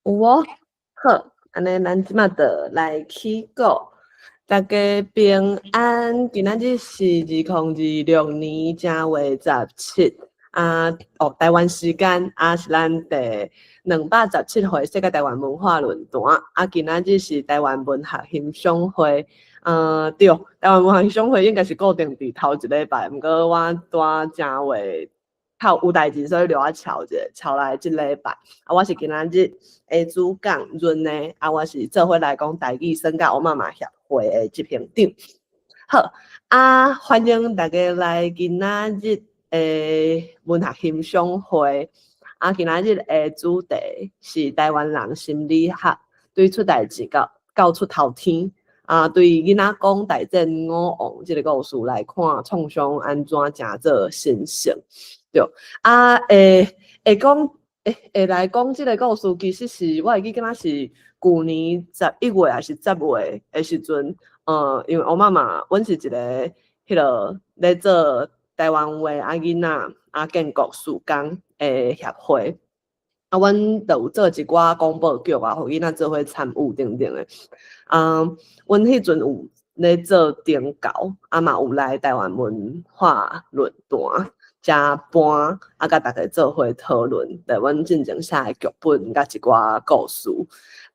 有無？好，按呢咱這馬就來起鼓。大家平安，今仔日是2026年正月17啊，哦，台灣時間啊是咱第217回世界台灣文化論壇啊，今仔日是台灣文學欣賞會。對，台灣文學欣賞會應該是固定佇頭一禮拜，毋過我拄正月較有代誌，所以留我翹者，翹來這禮拜。啊，我是今仔日的主講潤呢，啊，我是做伙來講台語算佮烏媽媽協會的執行長。好，啊，歡迎大家來今仔日的文學欣賞會。啊，今仔日的主題是台灣人心理學對出代誌到出頭天。啊，對囡仔講大戰五王這个故事來看，創傷按怎成做神聖？對，啊，會講會來講這个故事，其實是我會記，敢若是舊年11月抑是10月的時陣，因為烏媽媽，阮是一个彼个咧做台灣話啊囡仔啊建國事工的協會，啊，阮就有做一寡廣播劇啊，予囡仔做伙參與等等的。啊，阮彼陣有咧做懲教，啊嘛有來台灣文化論壇遮搬，啊，佮大家做伙討論，佇阮進前寫的劇本佮一寡故事。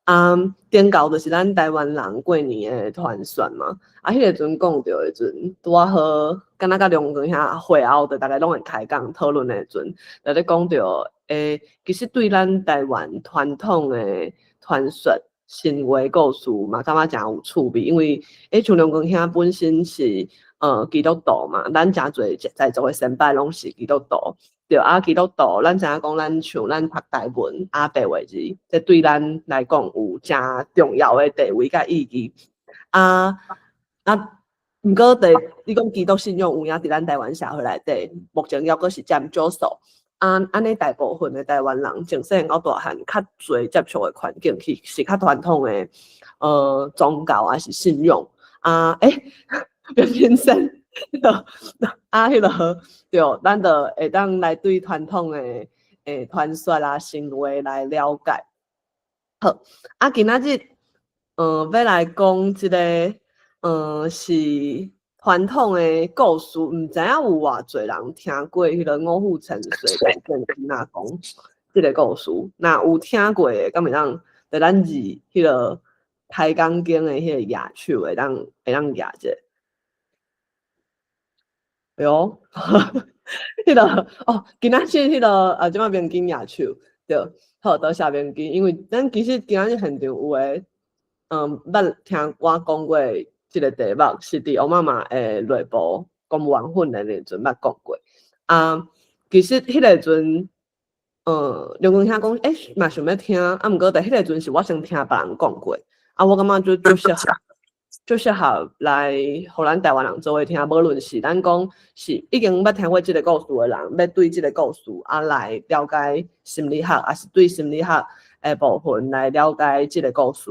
啊，懲教就是咱台灣人過年的傳說嘛。啊，彼个陣講著的時陣，拄仔好，敢若佮龍光兄會後，就大家攏會開講討論的時陣，就咧講著，其實對咱台灣傳統的傳說、神話故事嘛，感覺誠有趣味，因為像龍光兄本身是基督徒嘛，咱誠濟在座的先輩攏是基督徒，對啊，基督徒咱知影講，咱像咱讀台文啊白話字，這對咱來講有誠重要的地位佮意義。啊，毋過佇你講基督信仰有影佇咱台灣社會內底，目前猶閣是佔少數。啊，按呢大部分的台灣人從細漢到大漢較濟接觸的環境，是較傳統的宗教抑是信仰啊？變先生，啊，彼个對，咱就會當來對傳統的傳說啊、神話來了解。好，啊，今仔日欲來講這个是傳統的故事，毋知影有偌濟人聽過彼个五虎沉睡大戰囡仔公這个故事。若有聽過的，敢會當佇咱字彼个開講間的彼個舉手會當舉者。哎喲，彼个哦，今仔日彼个啊，這擺明金舉手，對，好，多謝明金，因為咱其實今仔日現場有的，捌聽我講過這个題目，是佇烏媽媽的內部公務員訓練的時陣捌講過。啊，其實彼个陣，劉光兄講，嘛想欲聽，啊，毋過佇彼个陣是我先聽別人講過，啊，我感覺就適合。就適合來予咱台灣人做伙聽，無論是咱講是已經捌聽過這个故事的人，欲對這个故事啊來了解心理學，抑是對心理學的部分來了解這个故事，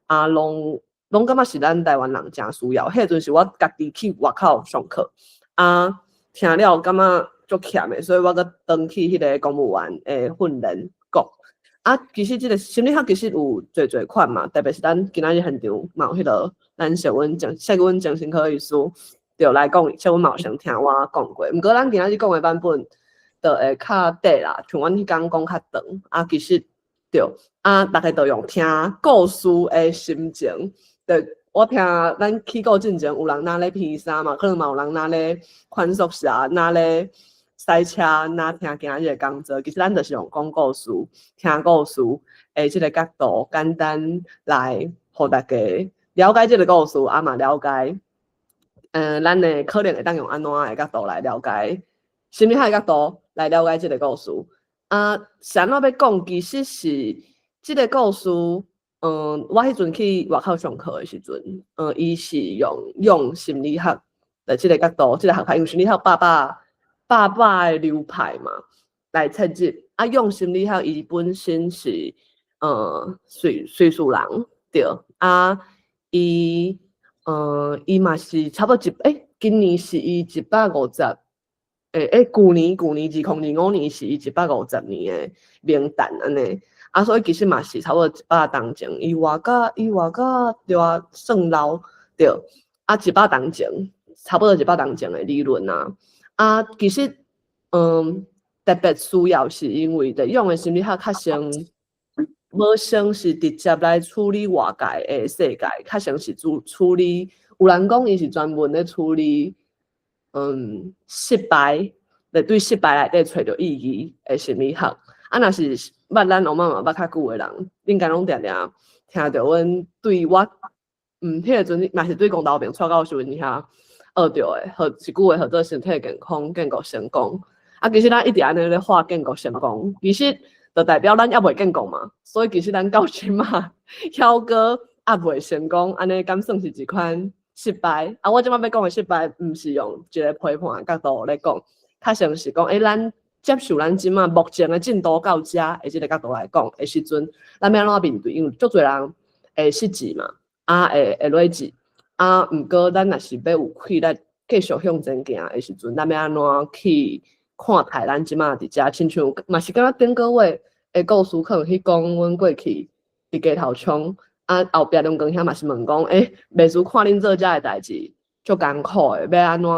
啊，攏感覺是咱台灣人誠需要。彼个陣是我家己去外口上課，啊，聽了感覺足欠的，所以我閣轉去彼个公務員的訓練講。啊，其實這个心理學其實有濟濟款嘛，特別是咱今仔日現場嘛有彼个咱謝阮謝阮精神科醫師對來講，謝阮嘛有先聽我講過。毋過咱今仔日講的版本就會較短啦，像阮彼工講較長。啊，其實對，啊，大家就用聽故事的心情，對，我聽咱起鼓進前有人若咧披衫嘛，可能嘛有人若咧款宿舍，若咧駛車，若聽今日的講座。其實咱就是用講故事、聽故事的這个角度，簡單來予大家了解這个故事，啊嘛了解，咱的可能會當用按怎的角度來了解，心理學的角度來了解這个故事。啊，是按怎欲講？其實是這个故事，我彼陣去外口上課的時陣，伊是用心理學的這个角度，這个學派，用心理學爸爸的流派嘛，來切入。啊，用心理學伊本身是瑞士人，對，啊，伊嘛是差不多今年是伊150，欸，舊年2025年是伊150年的冥誕按呢，啊，所以其實嘛是差不多100冬前，伊活甲對啊，算老對，啊，一百冬前，差不多一百冬前的理論啊，啊，其實特別需要是因為佇用的心理學較先無先是直接來處理外界的世界，較先是處理，有人講伊是專門咧處理失敗，來對失敗內底揣著意義的心理學。啊，若是捌咱王媽媽捌較久的人，應該攏定定聽著阮對我，彼個陣嘛是對公道平蔡教授𪜶遐學著的，號一句話號做身體健康，建國成功。啊，其實咱一直按呢咧喊建國成功，其實就代表咱猶未建國嘛。所以其實咱到這馬猶閣猶未成功，按呢敢算是一款失敗？啊，我這擺欲講的失敗，毋是用一個批判的角度咧講，較像是講，欸，咱接受咱這馬目前的進度到遮的這個角度來講的時陣，咱欲按怎面對？因為足濟人會失志嘛，啊，會落志，啊，毋過咱若是欲有氣力繼續向前行的時陣，咱欲按怎去看待咱這馬佇遮？親像嘛是感覺頂個月的故事，可能去講阮過去佇街頭衝，啊，後壁龍光兄嘛是問講，欸，袂輸看恁做遮的代誌足艱苦的，欲按怎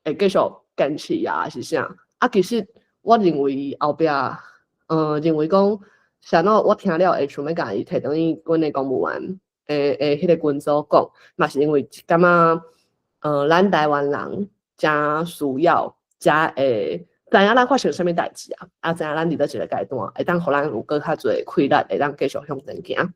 會繼續堅持啊，還是啥？啊，其實我認為後壁，認為講，是按怎我聽了會想欲共伊提轉去阮的公務員的彼個群組講，嘛是因為感覺，咱台灣人誠需要，才會知影咱發生啥物代誌啊，啊，知影咱佇佗一個階段，會當予咱有閣較濟氣力，會當繼續向前行。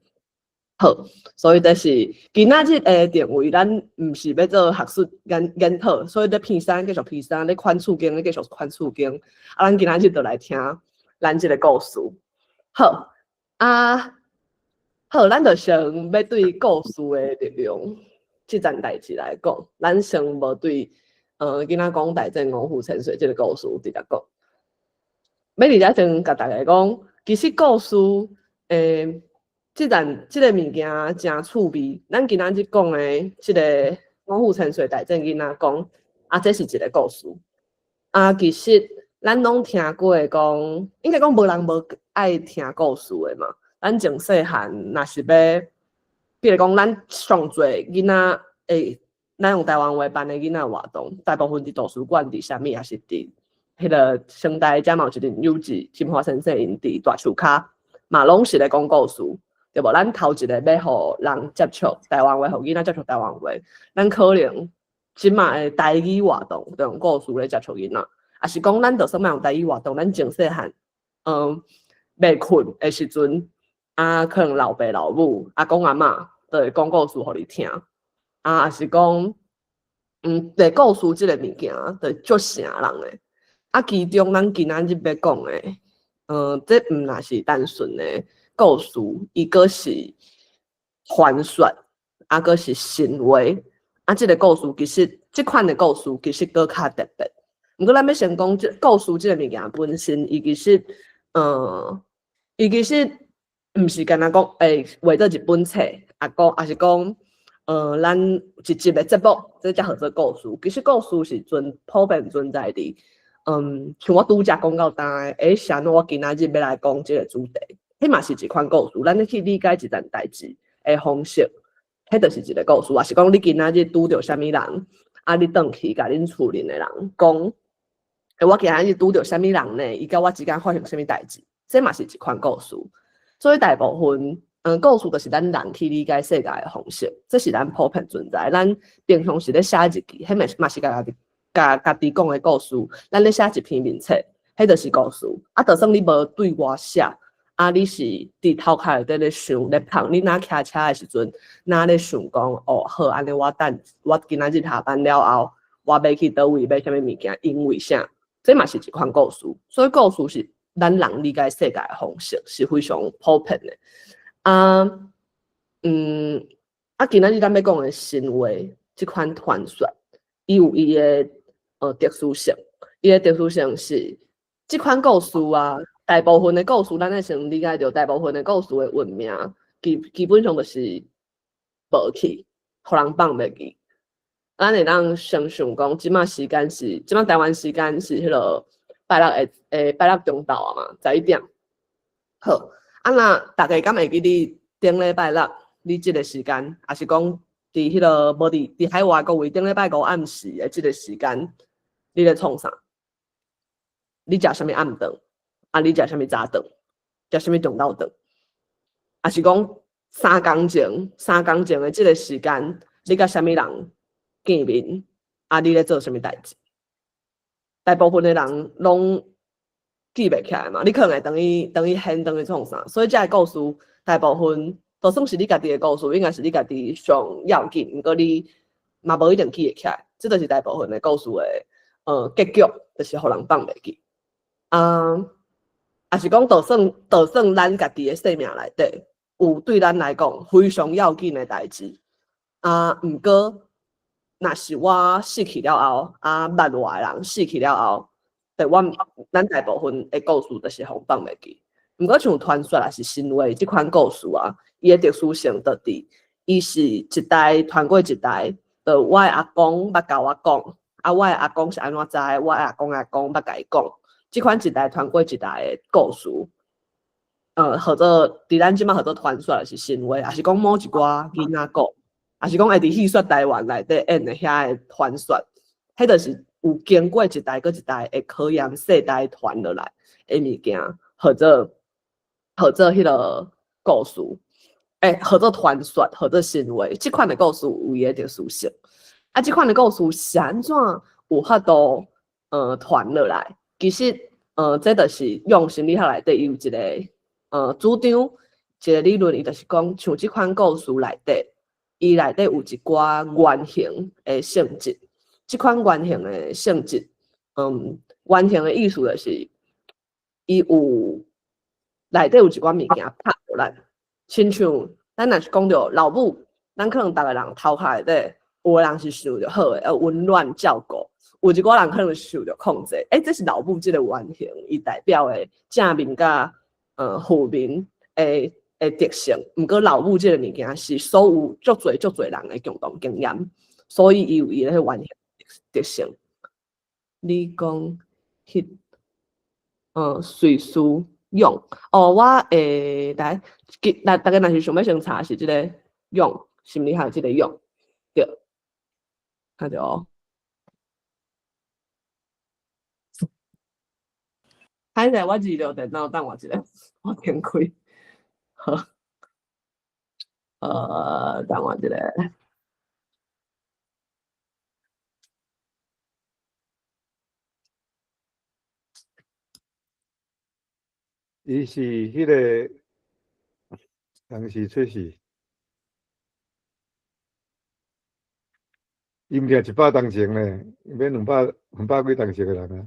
好，所以這是今仔日的定位，咱毋是欲做學術研討，所以咧片山繼續片山，咧寬處經咧繼續寬處經。啊，咱今仔日就來聽咱這個故事。好，啊，好，咱就先欲對故事的力量這件代誌來講，咱先無對囡仔講大正五虎千歲這個故事直接講。欲佇遮先共大家講，其實故事，這件這個物件誠趣味。咱今仔日講的這個五虎千歲大正囡仔講，啊，這是一個故事。啊，其實咱攏聽過講，應該講無人無愛聽故事的嘛。咱從細漢若是欲，比如講咱上濟囡仔會，咱用台灣話辦的囡仔活動，大部分佇圖書館，佇啥物，抑是佇彼個成大遮嘛有一陣幼稚金華先生𪜶佇大樹跤，嘛攏是咧講故事，對無？咱頭一個欲予人接觸台灣話，予囡仔接觸台灣話，咱可能這馬的台語活動，就用故事咧接觸囡仔，抑是講咱就算莫用台語活動，咱從細漢，欲睏的時陣，啊，可能老爸老母、阿公阿嬤都會講故事予你聽，啊，抑是講，對故事這個物件，就足誠人的。啊，其中咱今仔日欲講的，這毋若是單純的故事，伊閣是傳說，啊，閣是神話。啊，這個故事其實，這款的故事其實閣較特別。毋過咱欲先講，這故事這個物件本身，伊其實毋是干焦講，會畫做一本冊，啊講，抑是講，咱一集的節目，這才號做故事。其實故事是存普遍存在佇，像我拄才講到今的，欸，是按怎我今仔日欲來講這個主題，彼嘛是一款故事。咱咧去理解一件代誌的方式，彼就是一個故事。抑是講你今仔日拄著啥物人，啊，你轉去共恁厝裡的人講，欸，我今仔日拄著啥物人呢？伊佮我之間發生啥物代誌，這嘛是一款故事。所以大部分，故事就是咱人去理解世界的方式，這是咱普遍存在。咱平常時咧寫日記，彼嘛是共家己講的故事。咱咧寫一篇面冊，彼就是故事。啊，就算你無對外寫，啊，你是佇頭殼內底咧想咧拍，你若騎車的時陣，若咧想講，哦，好，按呢我等我今仔日下班了後，我欲去佗位買啥物物件，因為啥？這嘛是一款故事。所以故事是咱人理解世界的方式，是非常普遍的。啊，啊，今仔日咱欲講的神話，這款傳說，伊有伊的特殊性。伊的特殊性是，這款故事啊，大部分的故事，咱會先理解著，大部分的故事的運命，基本上就是無去，予人放袂記。咱會當想像講，這馬時間是，這馬台灣時間是彼個拜六下，拜六中晝啊嘛，11點。好，啊若逐家敢會記得頂禮拜六，你這個時間，抑是講佇彼個無佇海外各位頂禮拜五暗時的這個時間，你咧創啥？你食啥物暗頓？啊，你食啥物早頓？食啥物中晝頓？抑是講三工前的這個時間，你佮啥物人見面？啊，你咧做啥物代誌？大部分的人攏記袂起來嘛，你可能會轉去轉去現轉去創啥？所以這个故事大部分就算是你家己的故事，應該是你家己上要緊，毋過你嘛無一定記會起來。這就是大部分的故事的結局，就是予人放袂記。啊，抑是講，就算咱家己的生命內底有對咱來講非常要緊的代誌，啊，毋過若是我死去了後，啊，捌我的人死去了後，對我咱大部分的故事就是予人放袂記。毋過像傳說抑是神話這款故事啊，伊的特殊性就佇，伊是一代傳過一代，就我的阿公捌共我講，啊，我的阿公是按怎知，我的阿公阿公捌共伊講，這款一代傳過一代的故事，號做佇咱這馬號做傳說抑是神話，抑是講某一寡囡仔故，抑是講會佇戲說台灣內底演的遐个傳說，彼就是有經過一代閣一代的考驗，世代傳落來的物件，號做彼个故事，號做傳說，號做神話，這款的故事有伊的特殊性。啊，這款的故事是按怎有法度傳落來？其實，這就是用心理學內底有一個主張，一個理論，伊就是講，像這款故事內底，伊內底有一寡原型的性質。這款原型的性質，原型的意思就是，伊有內底有一寡物件拍予咱，親像咱若是講著老母，咱可能逐个人頭殼內底，有的人是想著好的，溫暖照顧；有一寡人可能是想著控制。這是老母這个原型，伊代表的正面佮負面的特性。毋過老母這个物件是所有足濟足濟人的共同經驗，所以伊有伊的原型特性。你講彼，隨事用哦，我會來，來，逐家若是想欲先查是這个用心理學這个用，對，看著哦。歹勢，我熱著電腦，等我一下，我停開。好，等我一下。伊是彼个當時出世，伊毋是100冬前咧，伊欲200幾冬前的人啊。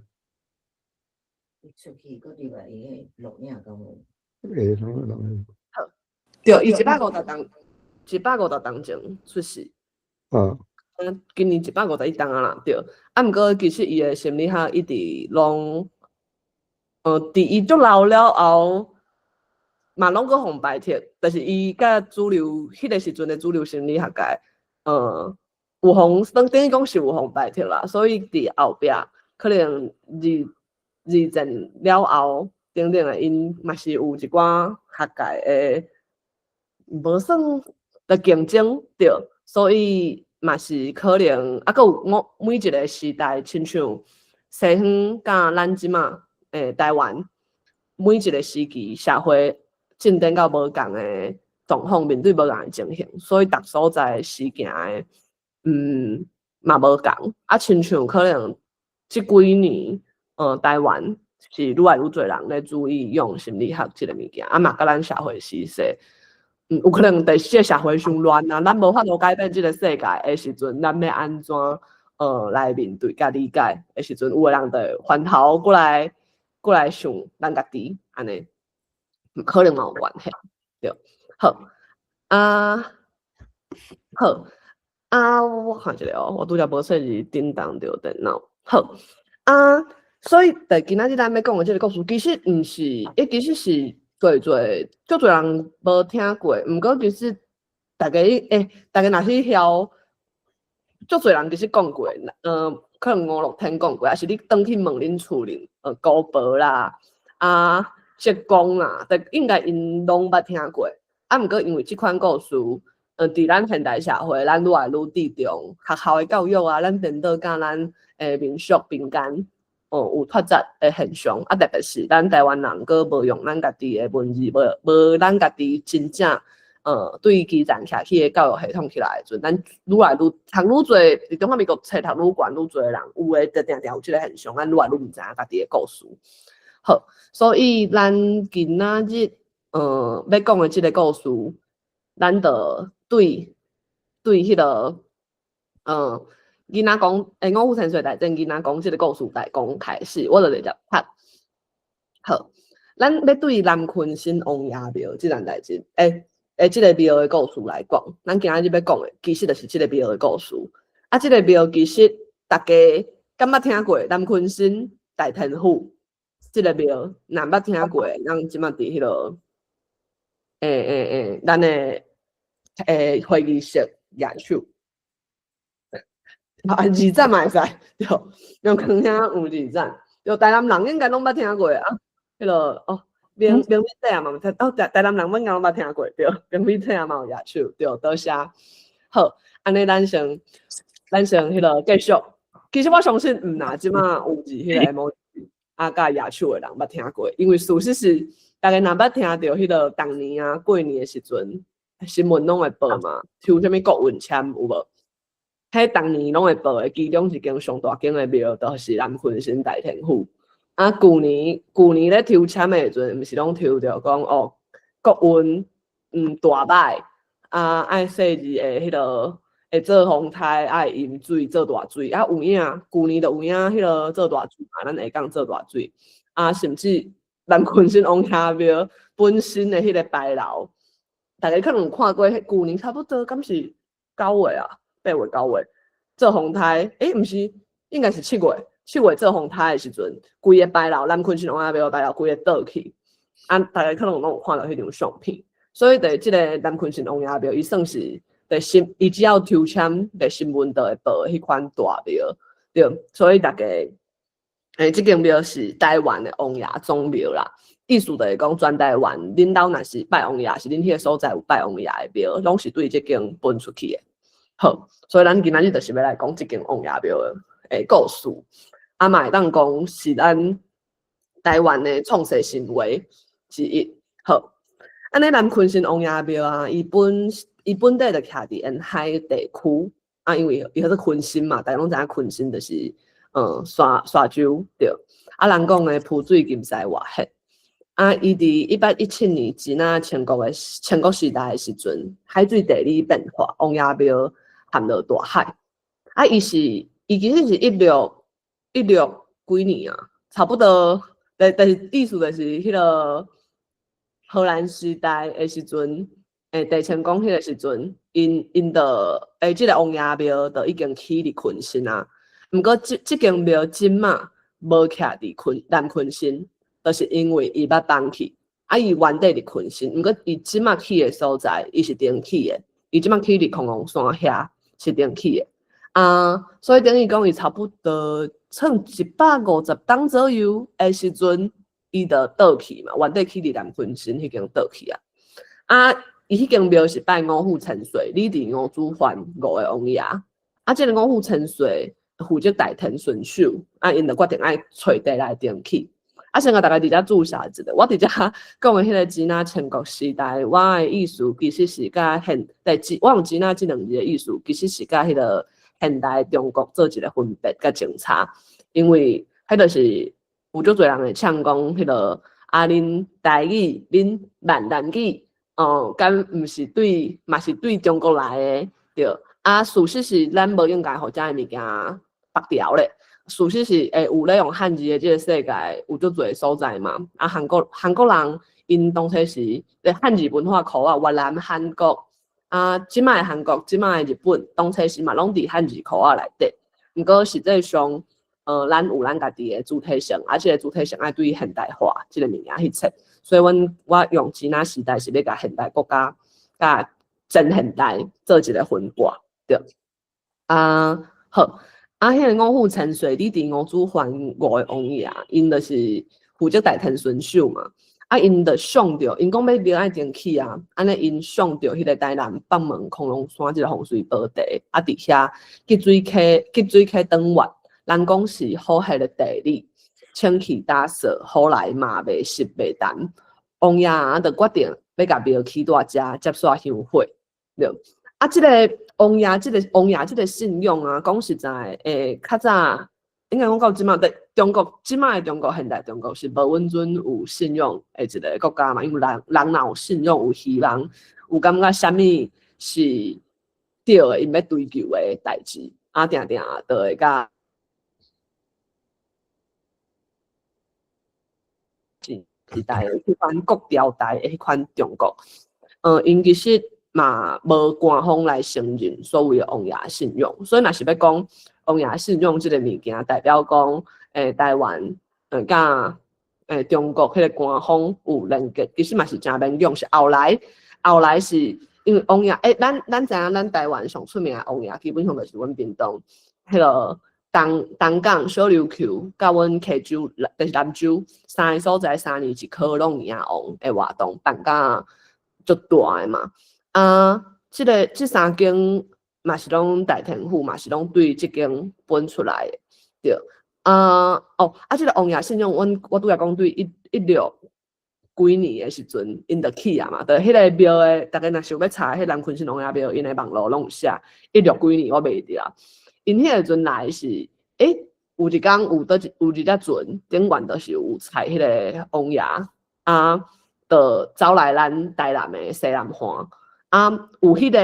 伊出去閣入來，伊彼錄影敢有？會，攏有。好，對，伊150冬，150冬前出世。啊。今年151冬啊啦，對。啊，毋過其實伊的心理學一直攏，佇伊足老了後，嘛攏閣予排斥，但是伊佮主流，彼个時陣的主流心理學界，有予等等於講是有予排斥啦，所以佇後壁可能二戰了後等等的，𪜶嘛是有一寡學界的無算的競爭，對，所以嘛是可能啊，閣有我每一個時代，親像西方佮咱這馬台灣，每一個時期社會進展到無仝的狀況，面對無仝的情形，所以逐所在時行的，嘛無仝。啊，親像可能這幾年，台灣是愈來愈濟人咧注意用心理學這个物件，啊嘛佮咱社會時勢，有可能第四个社會傷亂啊，咱無法度改變這个世界的時陣，咱欲按怎來面對佮理解的時陣，有的人就會翻頭過來想咱家己，按呢，可能嘛有關係，對，好，啊，好，啊，我看一下哦，我拄才無細膩叮當著電腦，好，啊，所以佇今仔日咱欲講的這个故事，其實毋是，伊其實是濟濟足濟人無聽過，毋過其實逐家，逐家若去曉足濟人其實講過，可能五六天講過，抑是你轉去問恁厝裡，姑婆啦，啊，叔公啦，就應該𪜶攏捌聽過。啊，毋過因為這款故事，佇咱現代社會，咱愈來愈注重學校的教育啊，咱顛倒佮咱的民俗民間，哦，有脫節的現象。啊，特別是咱台灣人，閣無用咱家己的文字，無咱家己真正對基層徛起的教育系統起來的時陣，咱愈來愈讀愈濟，佇中華民國冊讀愈懸愈濟人，有的就定定有這個現象，咱愈來愈毋知影家己的故事。好，所以咱今仔日欲講的這個故事，咱就對彼個囡仔公，五虎千歲大戰囡仔公這個故事來講開始，我就直接讀。好，咱欲對南鯤鯓王爺廟這件代誌，這個廟的故事來講，咱今仔日欲講的，其實就是這個廟的故事。啊，這個廟其實大家敢捌聽過南鯤鯓大天府這個廟？若捌聽過，咱這馬佇彼個，咱的會議室舉手。啊，二讚嘛會使，對，用坑聽有二讚，對，台南人應該攏捌聽過啊。彼個哦，明明美姐嘛，哦，台南人應該攏捌聽過，對，明美姐嘛有舉手，對，多謝。好，按呢咱先彼個繼續。其實我相信，毋若這馬有佇彼個 M 啊，佮舉手的人捌聽過，因為事實是，逐家若捌聽著彼個逐年啊過年的時陣，新聞攏會報嘛，抽啥物國運籤有無？彼逐年攏會報的，其中一間上大間的廟，就是南鯤鯓大天府。啊，舊年咧抽籤的時陣，毋是攏抽著講哦，國運大歹，啊愛細膩的彼個會做風颱，愛淹水做大水，啊有影，舊年就有影彼個做大水嘛，咱下港做大水，啊甚至南鯤鯓王爺廟本身的彼個牌樓，大家可能有看過，舊年差不多敢是9月啊，8月9月做風颱，毋是，應該是七月，七月做風颱的時陣，規个牌樓南鯤鯓王爺廟牌樓規个倒去，啊，大家可能攏有看著彼張相片，所以佇這個南鯤鯓王爺廟，伊算是佇新，伊只要抽籤，佇新聞就會報彼款大廟，對，所以大家，這間廟是台灣的王爺總廟啦，意思就是講全台灣，恁兜若是拜王爺，是恁彼个所在有拜王爺的廟，攏是對這間分出去的。好，所以咱今仔日就是欲來講這間王爺廟的故事，啊嘛會當講是咱台灣的創世神話之一。好，按呢南鯤鯓王爺廟啊，伊本底就徛佇沿海地區，啊，因為伊叫做鯤鯓嘛，大家攏知影鯤鯓就是沙洲對。啊，人講的浮水金獅外現。啊，伊佇1817年支那清國時代的時陣，海水地理變化，王爺廟陷落大海。啊，伊其實是一六幾年啊，差不多，但是意思就是彼個荷蘭時代的時陣，鄭成功彼個時陣，𪜶就這個王爺廟就已經起佇鯤鯓啊。毋過這間廟這馬無徛佇南鯤鯓，就是因為伊捌搬去，啊，伊原底佇鯤鯓，毋過伊這馬起的所在，伊是重起的，伊這馬起佇崆峒山遐是重起的。啊，所以等於講伊差不多算150冬左右的時陣，伊就倒去嘛，原底起佇南鯤鯓彼間倒去啊。啊，伊彼間廟是拜五虎千歲，李治吳子範五个王爺。啊，這个五虎千歲負責代天巡守，啊，𪜶就決定愛揣地來重起。啊，先共大家佇遮注釋一下，我佇遮講的彼個支那清國時代，我的意思其實是佮現代，我用支那這兩字的意思，其實是佮彼個現代中國做一個分別佮清查，因為彼就是有足濟人會嗆講彼個啊，恁台語、恁閩南語，哦，敢毋是對，嘛是對中國來的，對。啊，事實是咱無應該予遮的物件縛牢咧。事實是，有咧用漢字的這個世界有足濟所在嘛。啊，韓國人𪜶當初時咧漢字文化箍仔，越南、韓國啊，這擺的韓國、這擺的日本，當初時嘛攏佇漢字箍仔內底。毋過實際上，咱有咱家己的主體性，啊，這個主體性愛對現代化這个物件去切。所以阮我用支那時代是欲共現代國家佮前現代做一個分割，對。啊，好，啊，彼个五虎千歲，你佇吳祖桓五个王爺，𪜶就是負責代天巡守嘛。啊，𪜶就想著，𪜶講欲廟愛重起啊，按呢𪜶想著彼个台南北門崆峒山這个風水寶地，啊，佇遐吉水溪轉彎，人講是好彼个地理，清氣打掃，雨來嘛袂濕袂澹。王爺仔就決定欲共廟起佇遮接煞香火，對。啊，這个王爺這个信仰啊，講實在，較早應該講到這馬，中國這馬的中國現代中國是無允准有信仰的一个國家嘛，因為人人若有信仰有希望，有感覺啥物是對的，𪜶欲追求的代誌，啊，定定就會共時代的彼款國朝代的彼款中國，𪜶其實嘛無官方來承認所謂的王爺信仰，所以若是欲講王爺信仰這个物件，代表講，台灣，佮中國彼个官方有連結，其實嘛是誠勉強，是後來，後來是因為王爺，咱知影咱台灣上出名的王爺，基本上就是阮屏東彼个東港、小琉球，佮阮溪州，就是南州三个所在，三年一科攏迎王的活動辦甲足大的嘛。啊，這三間嘛是攏大天府，嘛是攏對這間分出來的，對。啊，哦，啊，這个王爺信仰，我拄才講對一六幾年的時陣，𪜶就起啊嘛，就彼个廟的，逐家若想欲查彼南鯤鯓王爺廟，𪜶的網路攏有寫，一六幾年我袂記得啊。𪜶彼个陣來是，有一工有佗一有一隻船，頂懸就是有載彼个王爺，啊，就走來咱台南的西南岸，啊，有彼个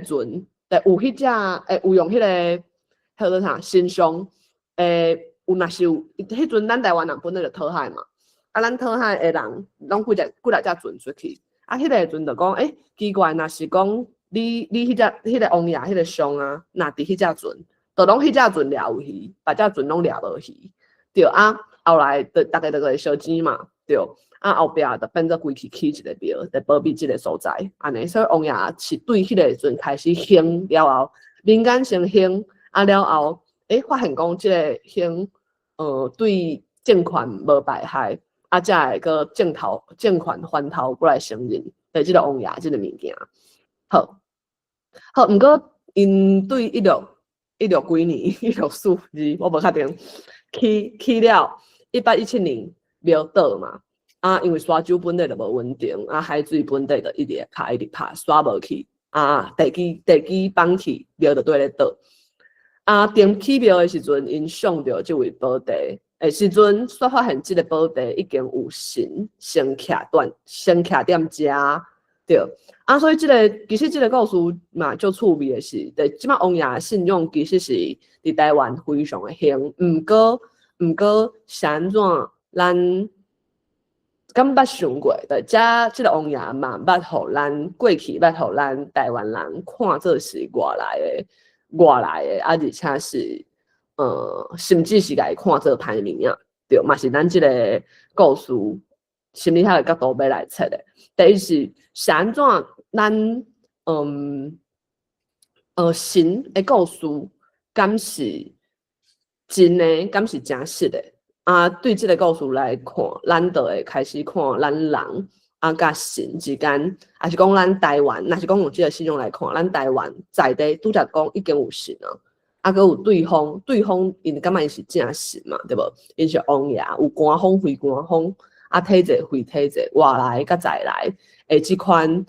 船，有彼隻，有用彼个，彼个啥神像，有若是有，彼陣咱台灣人本來就討海嘛，啊，咱討海的人攏幾隻幾若隻船出去，啊，彼个船就講，奇怪，若是講你彼隻彼个王爺彼个像啊，若佇彼隻船，就攏彼隻船掠有魚，別隻船攏掠無魚，對啊，後來就逐家就會相爭嘛，對，啊後壁就變做規氣起一個廟，佇保庇這个所在，按呢，所以王爺是對彼个時陣開始興了後，民間先興，啊了後，發現講這个興，對政權無敗害，啊才會閣政權翻頭過來承認，對這个王爺這个物件，好。好，毋過𪜶對一六一六幾年，1642，我無確定，起了1817年廟倒嘛，啊，因為沙洲本地就無穩定，啊，海水本地就一直會拍，一直拍，沙無去，啊，地基崩去，廟就綴咧倒。啊，重起廟的時陣，𪜶想著這位寶地的時陣，煞發現這个寶地已經有神先徛斷，先徛踮遮。對，啊，所以這个其實這个故事嘛，足趣味的是，對，這擺王爺信仰其實是佇台灣非常的興，毋過是按怎咱敢捌想過？對，這個王爺嘛捌予咱過去捌予咱台灣人看做是外來的，啊，而且是甚至是共伊看做歹物仔，對，嘛是咱這个故事心理學的角度欲來切的。第一是是按怎咱神的故事敢是真的，敢是誠實的？啊，對這个故事來看，咱就會開始看咱人啊，佮神之間，抑是講咱台灣，若是講用這个信仰來看，咱台灣在地拄才講已經有神啊，啊，閣有對方，對方𪜶感覺𪜶是正神嘛，對無？𪜶是王爺，有官方非官方，啊，體制非體制，外來佮在來的這款，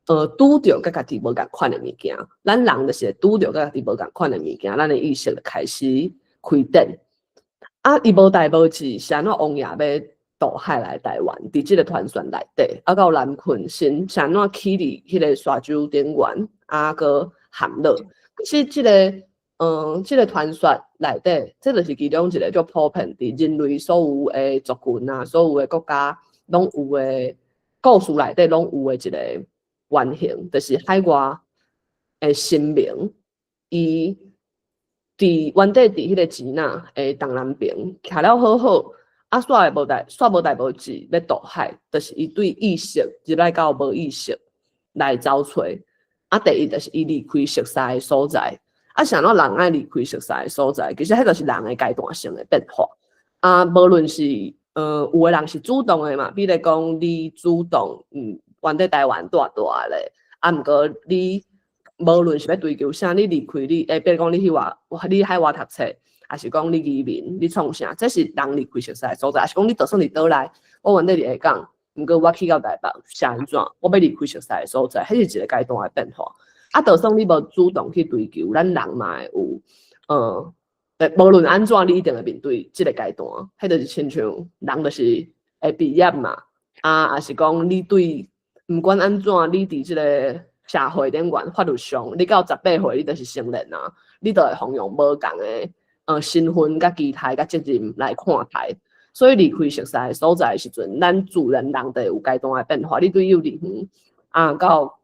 拄著佮家己無仝款的物件，咱人就是會拄著佮家己無仝款的物件，咱的意識就開始開展。啊，伊無代無誌，是按怎王爺欲渡海來台灣？佇這个傳說內底，啊，到南鯤鯓是按怎起佇彼个沙洲頂懸，啊，閣陷落。其實這个傳說內底，這就是其中一个足普遍佇人類所有的族群啊，所有的國家攏有的故事內底攏有的一个原型，就是海外的神明，伊佇原底佇彼个支那的東南邊徛了好好，啊，煞無代無誌欲渡海，就是伊對意識入來到無意識來走揣。啊，第一就是伊離開熟悉的所在，啊，是按怎人愛離開熟似的所在？其實彼就是人的階段性的變化。啊，無論是有的人是主動的嘛，比如講你主動，原佇台灣蹛大咧，啊，毋過你無論是欲追求啥，你離開你，比如講你去外，你海外讀冊，抑是講你移民，你創啥，這是人離開熟似的所在，抑是講你就算佇島內，我原底佇下港，毋過我去到台北是按怎，我欲離開熟似的所在，彼是一個階段的變化。啊，就算你無主動去追求，咱人嘛會有，無論按怎，你一定會面對這個階段，彼就是親像人就是會畢業嘛，啊，抑是講你對，毋管按怎，你佇這個社會頂懸法律上，你到18歲，你就是成年啊，你就會予用無仝的身份、佮期待、佮責任來看待。所以離開熟似的所在的時陣，咱自然人就會有階段的變化。你對幼稚園啊到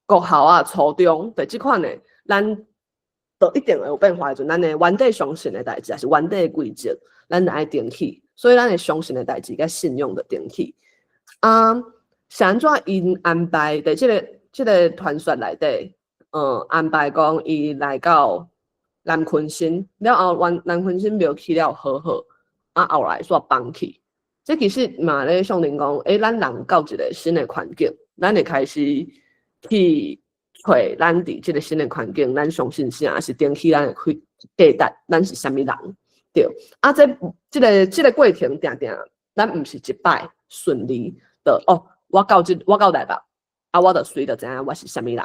國校啊、初中，佇這款的，咱就一定會有變化的時陣，咱的原底相信的代誌，抑是原底的規則，咱就愛定起。所以咱會相信的代誌佮信仰就定起。啊，是按怎𪜶安排佇這個傳說內底，安排講伊來到南鯤鯓了後，原南鯤鯓廟起了好好，啊後來煞崩去。這其實嘛咧象徵講，咱人到一個新的環境，咱會開始去揣咱佇這個新的環境，咱相信啥，抑是定起咱的價值，咱是啥物人？對。啊，這個過程定定，咱毋是一擺順利的哦。我到台北，啊，我就隨就知影我是啥物人。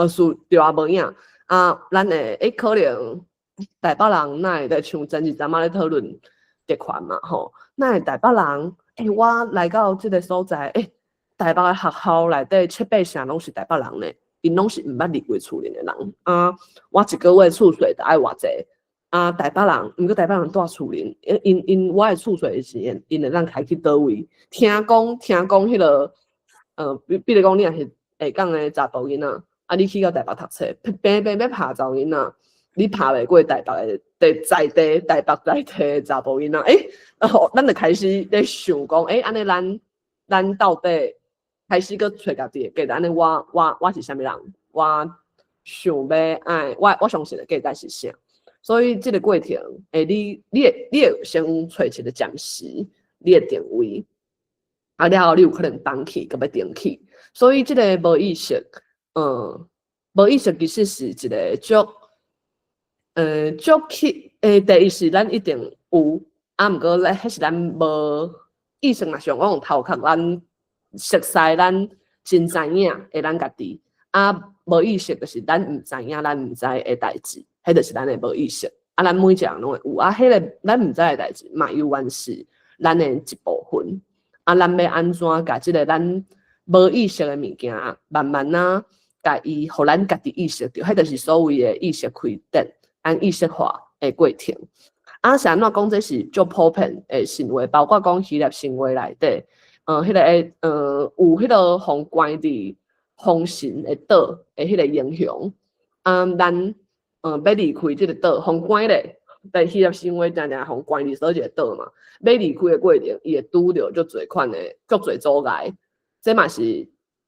是對啊，無影。啊，咱會可能台北人哪會咧像前一陣仔咧討論特權嘛吼？哪會台北人？我來到這個所在，台北的學校內底七八成攏是台北人呢，𪜶攏是毋捌離過厝裡的人。啊，我一個月厝稅著愛偌濟？啊，台北人，毋過台北人蹛厝裡，𪜶我的厝稅的錢，𪜶會當開去佗位？聽講，彼個，比如講你若是下港的查埔囡仔，啊，你去到台北讀冊，平平欲拍查某囡仔，你拍袂過台北的在地台北在地的查埔囡仔，然後咱就開始咧想講，按呢咱到底開始閣揣家己的價值，按呢我是啥物人？我想欲愛，我相信的價值是啥？所以這個過程，你會先揣一個暫時你的定位，啊了後你有可能放棄，閣欲重起。所以這個無意識，無意識其實是一個足去，第一是咱一定有，啊，毋過咧，彼是咱無意識若想講頭殼，咱熟似咱真知影的咱家己，啊，無意識就是咱毋知影，咱毋知的代誌，彼就是咱的無意識。啊，咱每一個人攏會有，啊，彼個咱毋知的代誌嘛，猶原是咱的一部分。啊，咱欲按怎共這個咱無意識的物件，慢慢仔共伊，予咱家己意識著，彼就是所謂的意識開展，按意識化的過程。啊，是按怎講？這是足普遍的神話，包括講希臘神話內底，彼個有彼個予關佇風神的島的彼個英雄，啊，咱欲離開這個島，予關咧，佇希臘神話定定予關佇佗一個島嘛，欲離開的過程，伊會拄著足濟款的足濟阻礙，這嘛是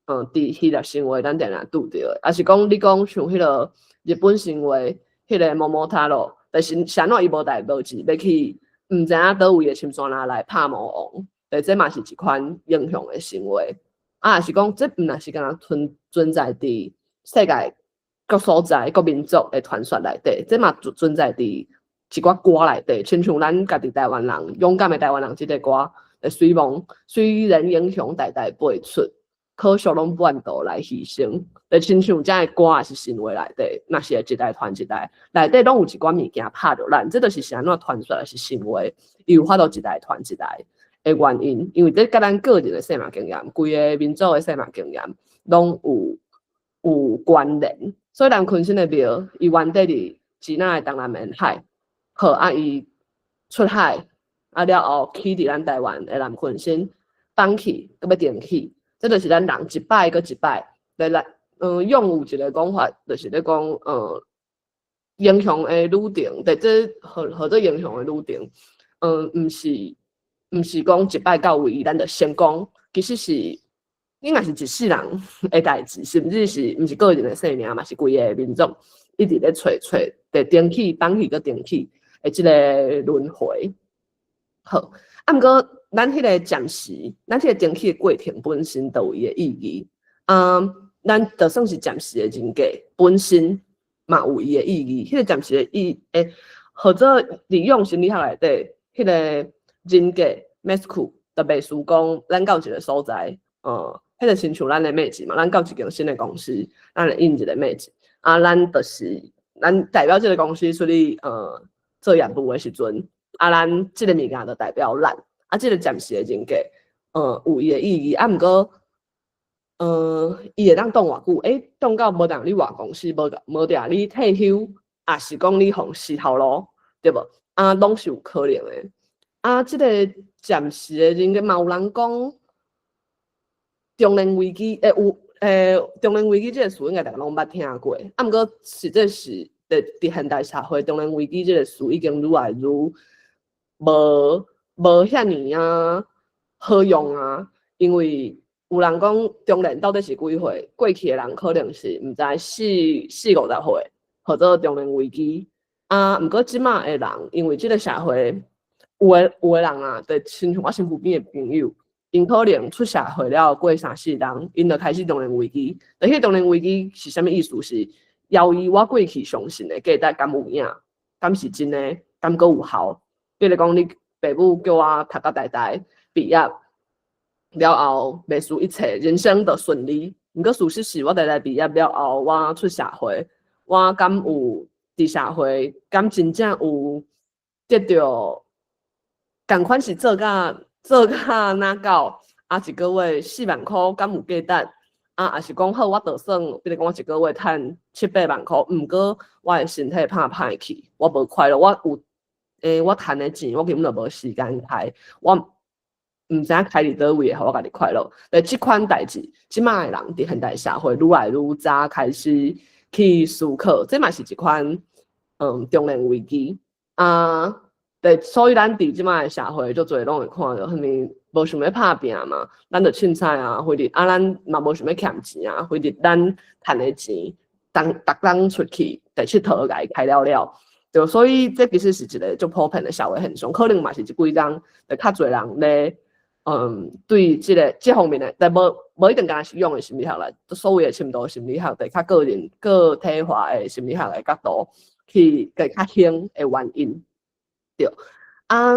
佇希臘神話咱定定拄著的，抑是講你講像彼個日本神話，彼個桃太郎，但是是按怎伊無代無誌欲去，毋知影佗位的深山來拍魔王，對，這嘛是一款英雄的神話。啊，抑是講這毋若是干焦存在佇世界各所在、各民族的傳說內底，這嘛存在佇一寡歌內底，親像咱家己台灣人勇敢的台灣人這個歌，雖然英雄代代輩出，可惜攏半途來犧牲。就親像這個歌也是神話內底，若是會一代傳一代，內底攏有一寡物件拍著咱，這就是是按怎傳說是神話，伊有法度一代傳一代的原因，因為這佮咱個人的生命經驗，規個民族的生命經驗，攏有關聯。所以南鯤鯓的廟，伊原底佇支那的東南沿海，好啊，伊出海啊了後，起佇咱台灣的南鯤鯓，放棄閣欲重起，這就是咱人一擺閣一擺來，用有一個講法，就是咧講，英雄的旅程，佇這號做英雄的旅程，毋是講一擺到位，咱就成功，其實是應該是一世人的代誌，甚至是毋是個人的性命，嘛是規个民眾一直咧揣揣，佇登起、放棄閣登起的這個輪迴。好，啊，毋過咱彼個暫時，咱彼個登起的過程本身就有伊的意義。啊，咱就算是暫時的人格本身嘛有伊的意義。彼個暫時的意，欸，或者利用心理學內底，彼個人格 mask 就袂輸講，咱到一個所在，彼個親像咱的名字嘛，咱到一間新的公司，咱會印一個名字，啊，咱就是咱代表這個公司出去，做業務的時陣，啊，咱這個物件就代表咱，啊，這個暫時的人格，有伊的意義，啊，毋過，伊會當擋偌久？欸，擋到無當你換公司，無無定你退休，抑是講你予死頭路，對無？啊，攏是有可能的。啊，這個暫時的人格嘛，有人講中年危機，欸，有欸，中年危機這個詞應該逐家攏捌聽過。啊，毋過實際是佇現代社會，中年危機這個詞已經愈來愈無遐爾仔好用啊，因為有人講中年到底是幾歲？過去的人可能是毋知四四五十歲，號做中年危機。啊，毋過這馬的人，因為這個社會有的人啊，就親像我身軀邊的朋友，𪜶可能出社會了後過三四冬，𪜶就開始中年危機。但彼個中年危機是啥物意思？是懷疑我過去相信的價值敢有影，敢是真的，敢閣有效？比如講，你爸母叫我讀甲大大畢業了後，袂輸一切人生就順利。毋過事實是我大大畢業了後，我出社會，我敢有佇社會，敢真正有得著仝款是做甲哪到，啊一個月4萬箍敢有價值？啊，抑是講好，我就算，比如講我一個月趁七八萬箍，毋過我的身體拍歹去，我無快樂，我有欸，我趁的錢，我根本就無時間開，我毋知影開佇佗位會予我家己快樂。但這款代誌，這馬的人佇現代社會愈來愈早開始去思考，這嘛是一款中年危機啊。對，所以咱佇這馬的社會，足濟攏會看著，啥物無想欲拍拚嘛，咱就凊彩啊，非得啊，咱嘛無想欲欠錢啊，非得咱趁的錢，當逐工出去佇𨑨迌共伊開了了。對，所以這其實是一個足普遍的社會現象，可能嘛是這幾工就較濟人咧，對這個這方面的，但無一定干焦是用的心理學啦，所謂的深度心理學，就較個人個體化的心理學的角度去會較興的原因。對，啊，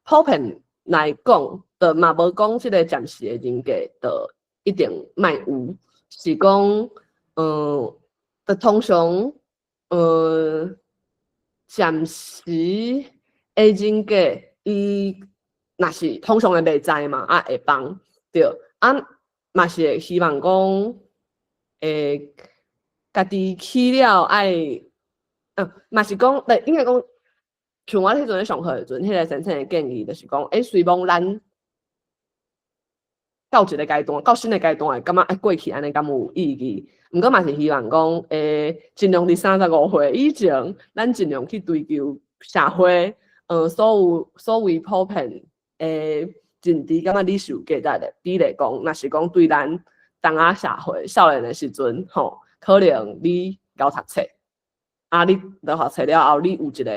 普遍來講，就嘛無講這個暫時的人格就一定莫有，是講，就通常，暫時的人格，伊若是通常會袂知嘛，啊會幫，對，啊嘛是會希望講，會家己起了愛，嘛是講，對，應該講，像我彼陣咧上課的時陣，彼個先生的建議就是講，欸，雖罔咱到一個階段，到新的階段會感覺欸過去按呢敢有意義？毋過嘛是希望講，欸，盡量佇35歲以前，咱盡量去追求社會，所有所謂普遍的認知，感覺你是有價值的。比如講，若是講對咱當仔社會少年的時陣，吼，可能你𠢕讀冊，啊，你讀冊了後，你有一個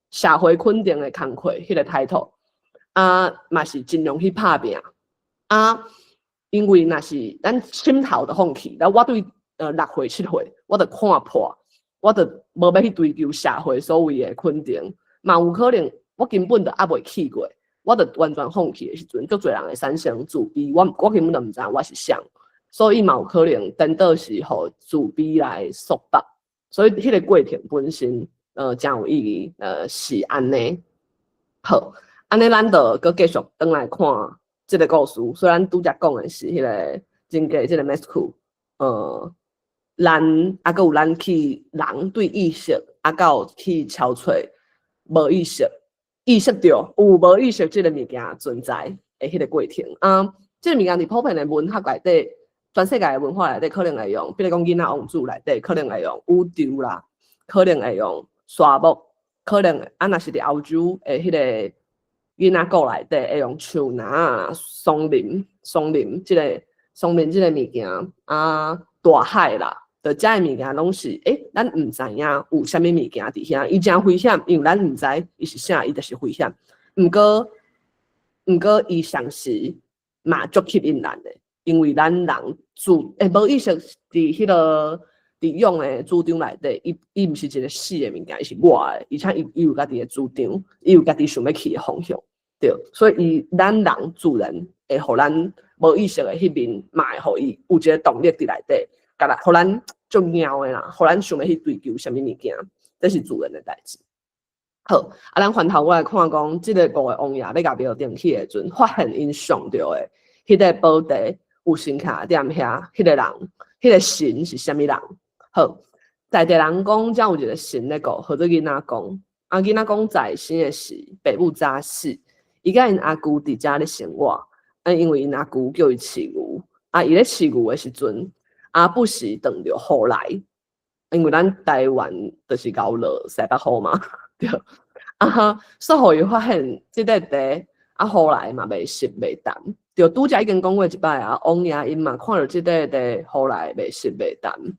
社會肯定的工課，彼個 title，啊，嘛是盡量去拍拚，啊，因為若是咱心頭就放棄，了我對6歲7歲，我就看破，我就無欲去追求社會所謂的肯定，嘛有可能我根本就猶未去過，我就完全放棄的時陣，足濟人會產生自卑，我根本就毋知影我是啥，所以嘛有可能顛倒是予自卑來束縛，所以彼個過程本身，誠有意義，是按呢。好，按呢咱就閣繼續轉來看這個故事。雖然拄才講的是彼個人格這個 mask，咱啊閣有咱去人對意識啊到去超出無意識，意識著有無意識這個物件存在的彼個過程啊。這個物件佇普遍的文學內底，全世界的文化內底可能會用，比如講囡仔王子內底可能會用宇宙啦，可能會用沙漠，可能啊若是佇歐洲的彼個囡仔故內底會用樹林啊、松林、松林這個上面這個物件啊，大海啦，就遮的物件攏是，咱毋知影有啥物物件佇遐，伊誠危險，因為咱毋知伊是啥，伊就是危險。毋過伊同時嘛足吸引咱的，因為咱人自無意識佇彼個佇蛹的主張內底，伊毋是一個死的物件，伊是活的，而且伊有家己的主張，伊有家己想欲去的方向，對，所以伊咱人自然會予咱無意識的彼面，嘛會予伊有一個動力佇內底，共咱予咱足貓的啦，予咱想欲去追求啥物物件，這是自然的代誌。好，啊，咱翻頭過來看講，這个五个王爺欲共廟登去的時陣，發現𪜶上著的彼個寶地有神徛踮遐，彼個人，彼個神是啥物人？好，在地人講，遮有一個神咧顧，號做囡仔公。啊，囡仔公在生的時，爸母早死，伊佮𪜶阿舅佇遮咧生活。啊，因為𪜶阿舅叫伊飼牛，啊，伊咧飼牛的時陣，啊，不時撞著雨來，因為咱台灣就是𠢕落西北雨嘛，對。啊，所以予伊發現這塊地啊，雨來嘛袂濕袂澹。對，拄才已經講過一擺啊，王爺𪜶嘛看著這塊地雨來袂濕袂澹。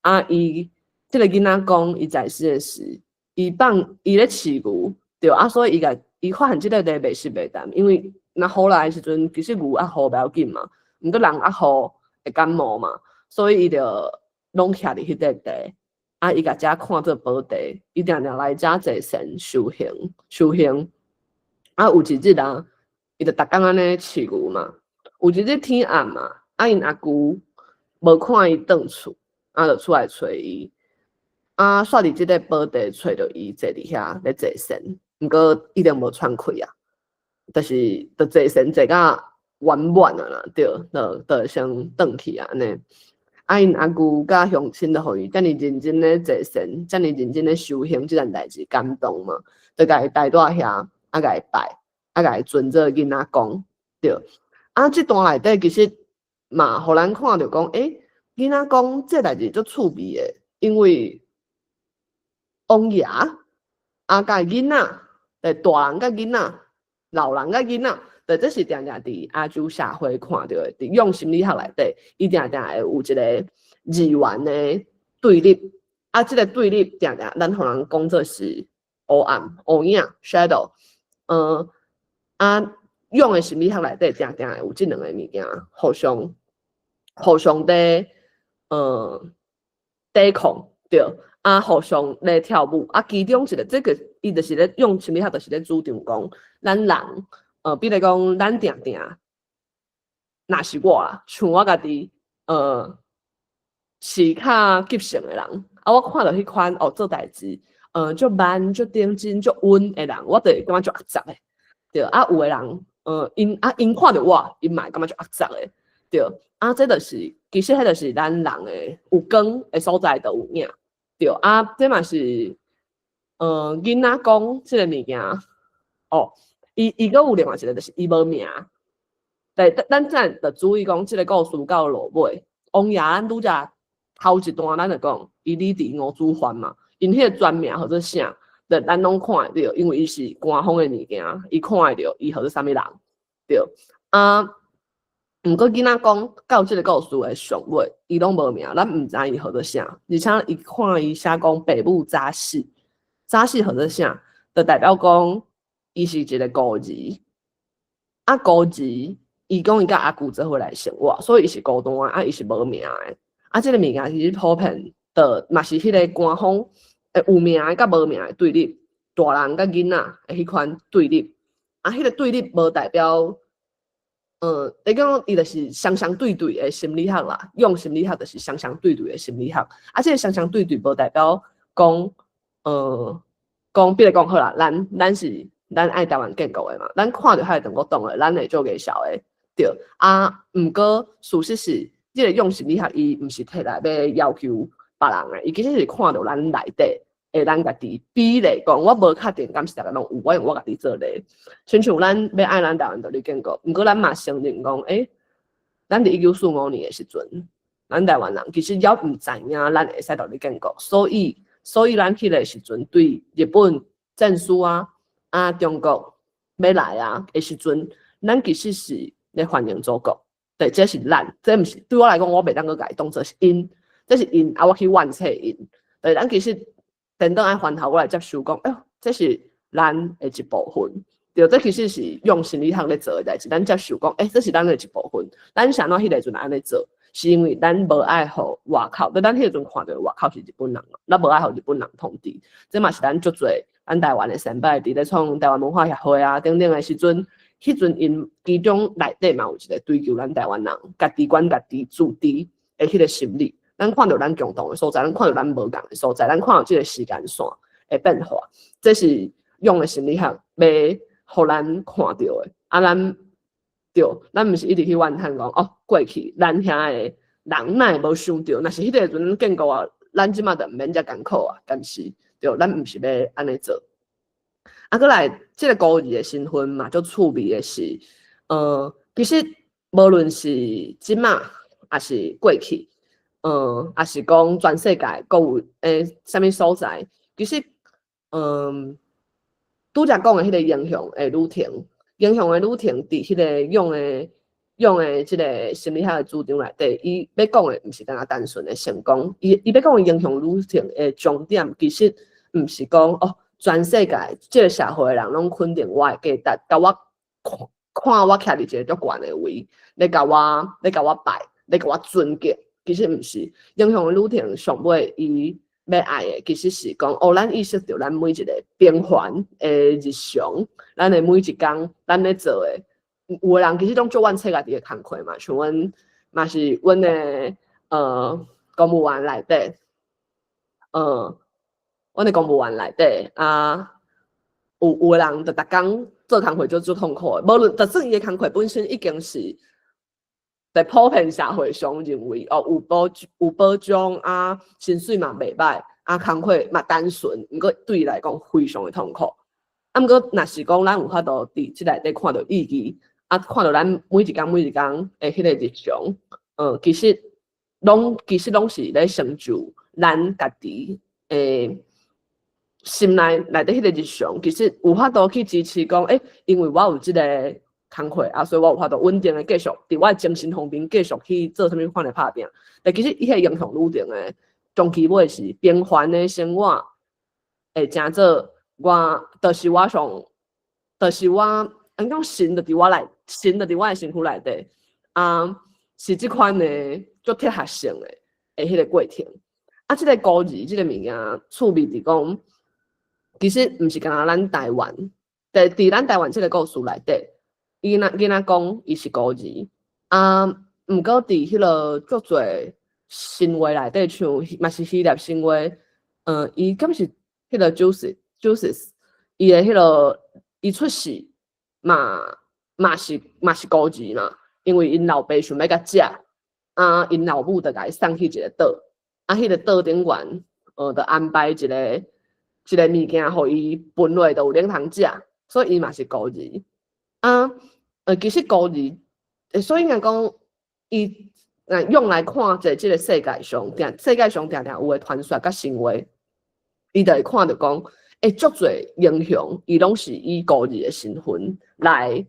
啊，伊這个囡仔公伊在世的時，伊放伊咧飼牛，對啊，所以伊共伊發現這塊地袂濕袂澹，因為若雨來的時陣，其實牛壓雨袂要緊嘛，毋過人壓雨會感冒嘛，所以伊就攏徛佇彼塊地。啊！伊共遮看做寶地，伊定定來遮坐禪修行修行。啊，有一日啊，伊就逐工按呢飼牛嘛。有一日天暗嘛，啊，𪜶阿舅無看伊轉厝，啊，就出來揣伊。啊，煞佇這个寶地揣著伊坐佇遐咧坐禪，毋過一定無喘氣啊，就是就坐禪坐甲圓滿啊啦，對，就先轉去啊按呢。啊，𪜶阿舅佮鄉親就予伊遮爾認真咧坐禪，遮爾認真咧修行，這件代誌感動嘛，就共伊帶蹛遐，啊，共伊拜，啊，共伊尊做囡仔公，對。啊，這段內底其實嘛，予咱看著講，囡仔公這代誌足趣味的，因為王爺啊，佮囡仔，大人佮囡仔，老人佮囡仔。對，這是定定佇亞洲社會看著的，佇蛹心理學內底，伊定定會有一個二元的對立。啊，這個對立定定咱予人講做是黑暗、烏影（shadow）。啊，蛹的心理學內底定定會有這兩個物件互相佇抵抗，對，啊，互相咧跳舞。啊，其中一個這個，伊就是咧蛹心理學，就是咧主張講，咱人。比如講，咱定定，若是我啦，像我家己，是較急性的人，啊，我看著彼款哦做代誌，足慢、足認真、足穩的人，我就會感覺足壓雜的，對。啊，有的人，𪜶看著我，𪜶嘛會感覺足壓雜的，對。啊，這就是，其實彼就是咱人的有光的所在，就有影，對。啊，這嘛是，囡仔公這个物件，哦。伊閣有另外一個，就是伊無名。對，咱咱就注意講，這个故事到落尾，王爺咱拄才頭一段咱就講，伊李治吳子藩嘛，𪜶彼个全名號做啥？就咱攏看會著，因為伊是官方的物件，伊看會著，伊號做啥物人？對。啊，毋過囡仔公到這个故事的上尾，伊攏無名，咱毋知伊號做啥。而且伊看伊寫講爸母早死，早死號做啥？就代表講，伊是一個孤兒，啊孤兒，伊講伊佮阿舅做伙來生活，所以伊是孤單，啊伊是無名的，啊這个物件其實普遍的嘛是彼个官方有名的佮無名的對立，大人佮囡仔的彼款對立，啊彼个對立無代表，你講伊就是雙雙對對的心理學啦，蛹心理學就是雙雙對對的心理學，啊這个雙雙對對無代表講，講比如講好啦，咱愛台灣建國的嘛，咱看著彼个中國黨的，咱會足會笑的，對。啊，毋過事實是，這个蛹心理學伊毋是提來欲要求別人的，伊其實是看著咱內底的咱家己。比例講，我無確定敢是逐个攏有，我用我家己做例。親像咱欲愛咱台灣獨立建國，毋過咱嘛承認講，咱佇1945年的時陣，咱台灣人其實猶毋知影咱會使獨立建國，所以咱彼个時陣對日本戰輸啊。啊，中國欲來啊的時陣，咱其實是咧歡迎祖國。對，這是咱，這毋是對我來講，我袂當閣共伊當做是𪜶，這是𪜶啊，我去怨嗟𪜶。對，咱其實顛倒愛翻頭過來接受講，哎喲，這是咱的一部分。對，這其實是用心理學咧做的代誌，咱接受講，欸，這是咱的一部分。咱是按怎彼個時陣按呢做，是因為咱無愛予外口，咱彼個時陣看著外口是日本人，咱無愛予日本人統治。這嘛是咱足濟，咱台灣的先輩佇咧創台灣文化協會啊等等的時陣，彼陣𪜶其中內底嘛有一個追求咱台灣人家己管家己自治的彼個心理。咱看著咱共同的所在，咱看著咱無仝的所在，咱看著這個時間線的變化，這是用的心理學欲予咱看著的。啊，咱對，咱毋是一直去怨嘆講哦，過去咱遐的人哪會無想著，若是彼個時陣建國啊，咱這馬就毋免遮艱苦啊。但是對，咱毋是欲按呢做。啊，閣來這個孤兒的身份嘛，足趣味的是，其實無論是這馬，抑是過去，抑是講全世界閣有啥物所在，其實，拄才講的彼個英雄的旅程，英雄的旅程佇彼個用的這個心理學的主張內底，伊欲講的毋是干焦單純的成功，伊欲講的英雄旅程的終點，其實毋是講哦，全世界這個社會的人攏肯定我的價值，共我看看我徛佇一個足懸的位，咧共我拜，咧共我尊敬，其實毋是。英雄的旅程上尾伊欲愛的，其實是講哦，咱意識著咱每一個平凡的日常，咱的每一工，咱咧做的，有的人其實攏足怨嗟家己的工課嘛，像阮嘛是阮的公務員內底，阮的公務員內底啊，有的人就逐工做工課就足痛苦的，無論就算伊的工課本身已經是佇普遍社會上認為哦有保障啊，薪水嘛袂䆀啊，工課嘛單純，毋過對伊來講非常的痛苦。啊，毋過若是講咱有法度佇這內底看著意義，啊，看著咱每一工每一工的彼個日常，其實攏是咧成就咱家己的心內內底彼個日常，其實有法度去支持講，欸，因為我有這個工課啊，所以我有法度穩定的繼續佇我的精神方面繼續去做啥物款的拍拚。但其實伊彼個英雄旅程的終其尾是平凡的生活，會成做我，就是我上，就是我，按講神就佇我內，神就佇我的身軀內底，啊，是這款的足哲學性的彼個過程。啊，這個孤兒這個物件趣味佇講，其實毋是干焦咱台灣，佇咱台灣這個故事內底，伊若囡仔講伊是孤兒，啊，毋過佇彼個足濟神話內底，像嘛是希臘神話，伊敢是彼個 Jusis，伊的彼個伊出世嘛是孤兒嘛，因為𪜶老爸想欲共食，啊，𪜶老母就共伊送去一個島，啊，彼個島頂懸，就安排一個物件，予伊分落就有奶通食，所以伊嘛是孤兒。啊，其實孤兒，所以應該講，伊若用來看者這個世界上，定世界上定定有的傳說佮神話，伊就會看著講，欸，足濟英雄，伊攏是以孤兒的身份來，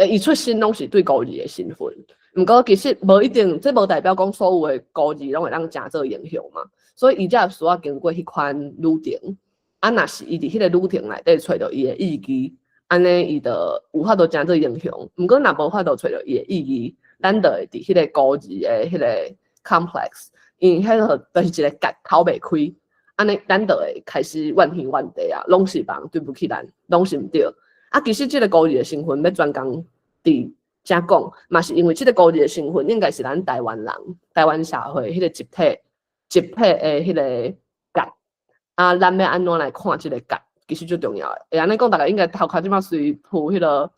伊出身攏是對孤兒的身份。毋過其實無一定，這無代表講所有的孤兒攏會當成做英雄嘛。所以伊才需要經過彼款旅程。啊，若是伊佇彼個旅程內底揣著伊的意義，按呢伊就有法度成做英雄。毋過若無法度揣著伊的意義，咱就會佇彼個孤兒的彼個 complex，因為彼個就是一個結敨袂開，按呢咱就會開始怨天怨地啊，攏是別人對不起咱，攏是毋對。啊，其實這個孤兒的身份欲專工佇遮講，嘛是因為這個孤兒的身份應該是咱台灣人、台灣社會彼個集體的彼個結。啊，咱欲按怎來看這個結，其實最重要的。會按呢講，逐家應該頭殼這馬隨浮彼個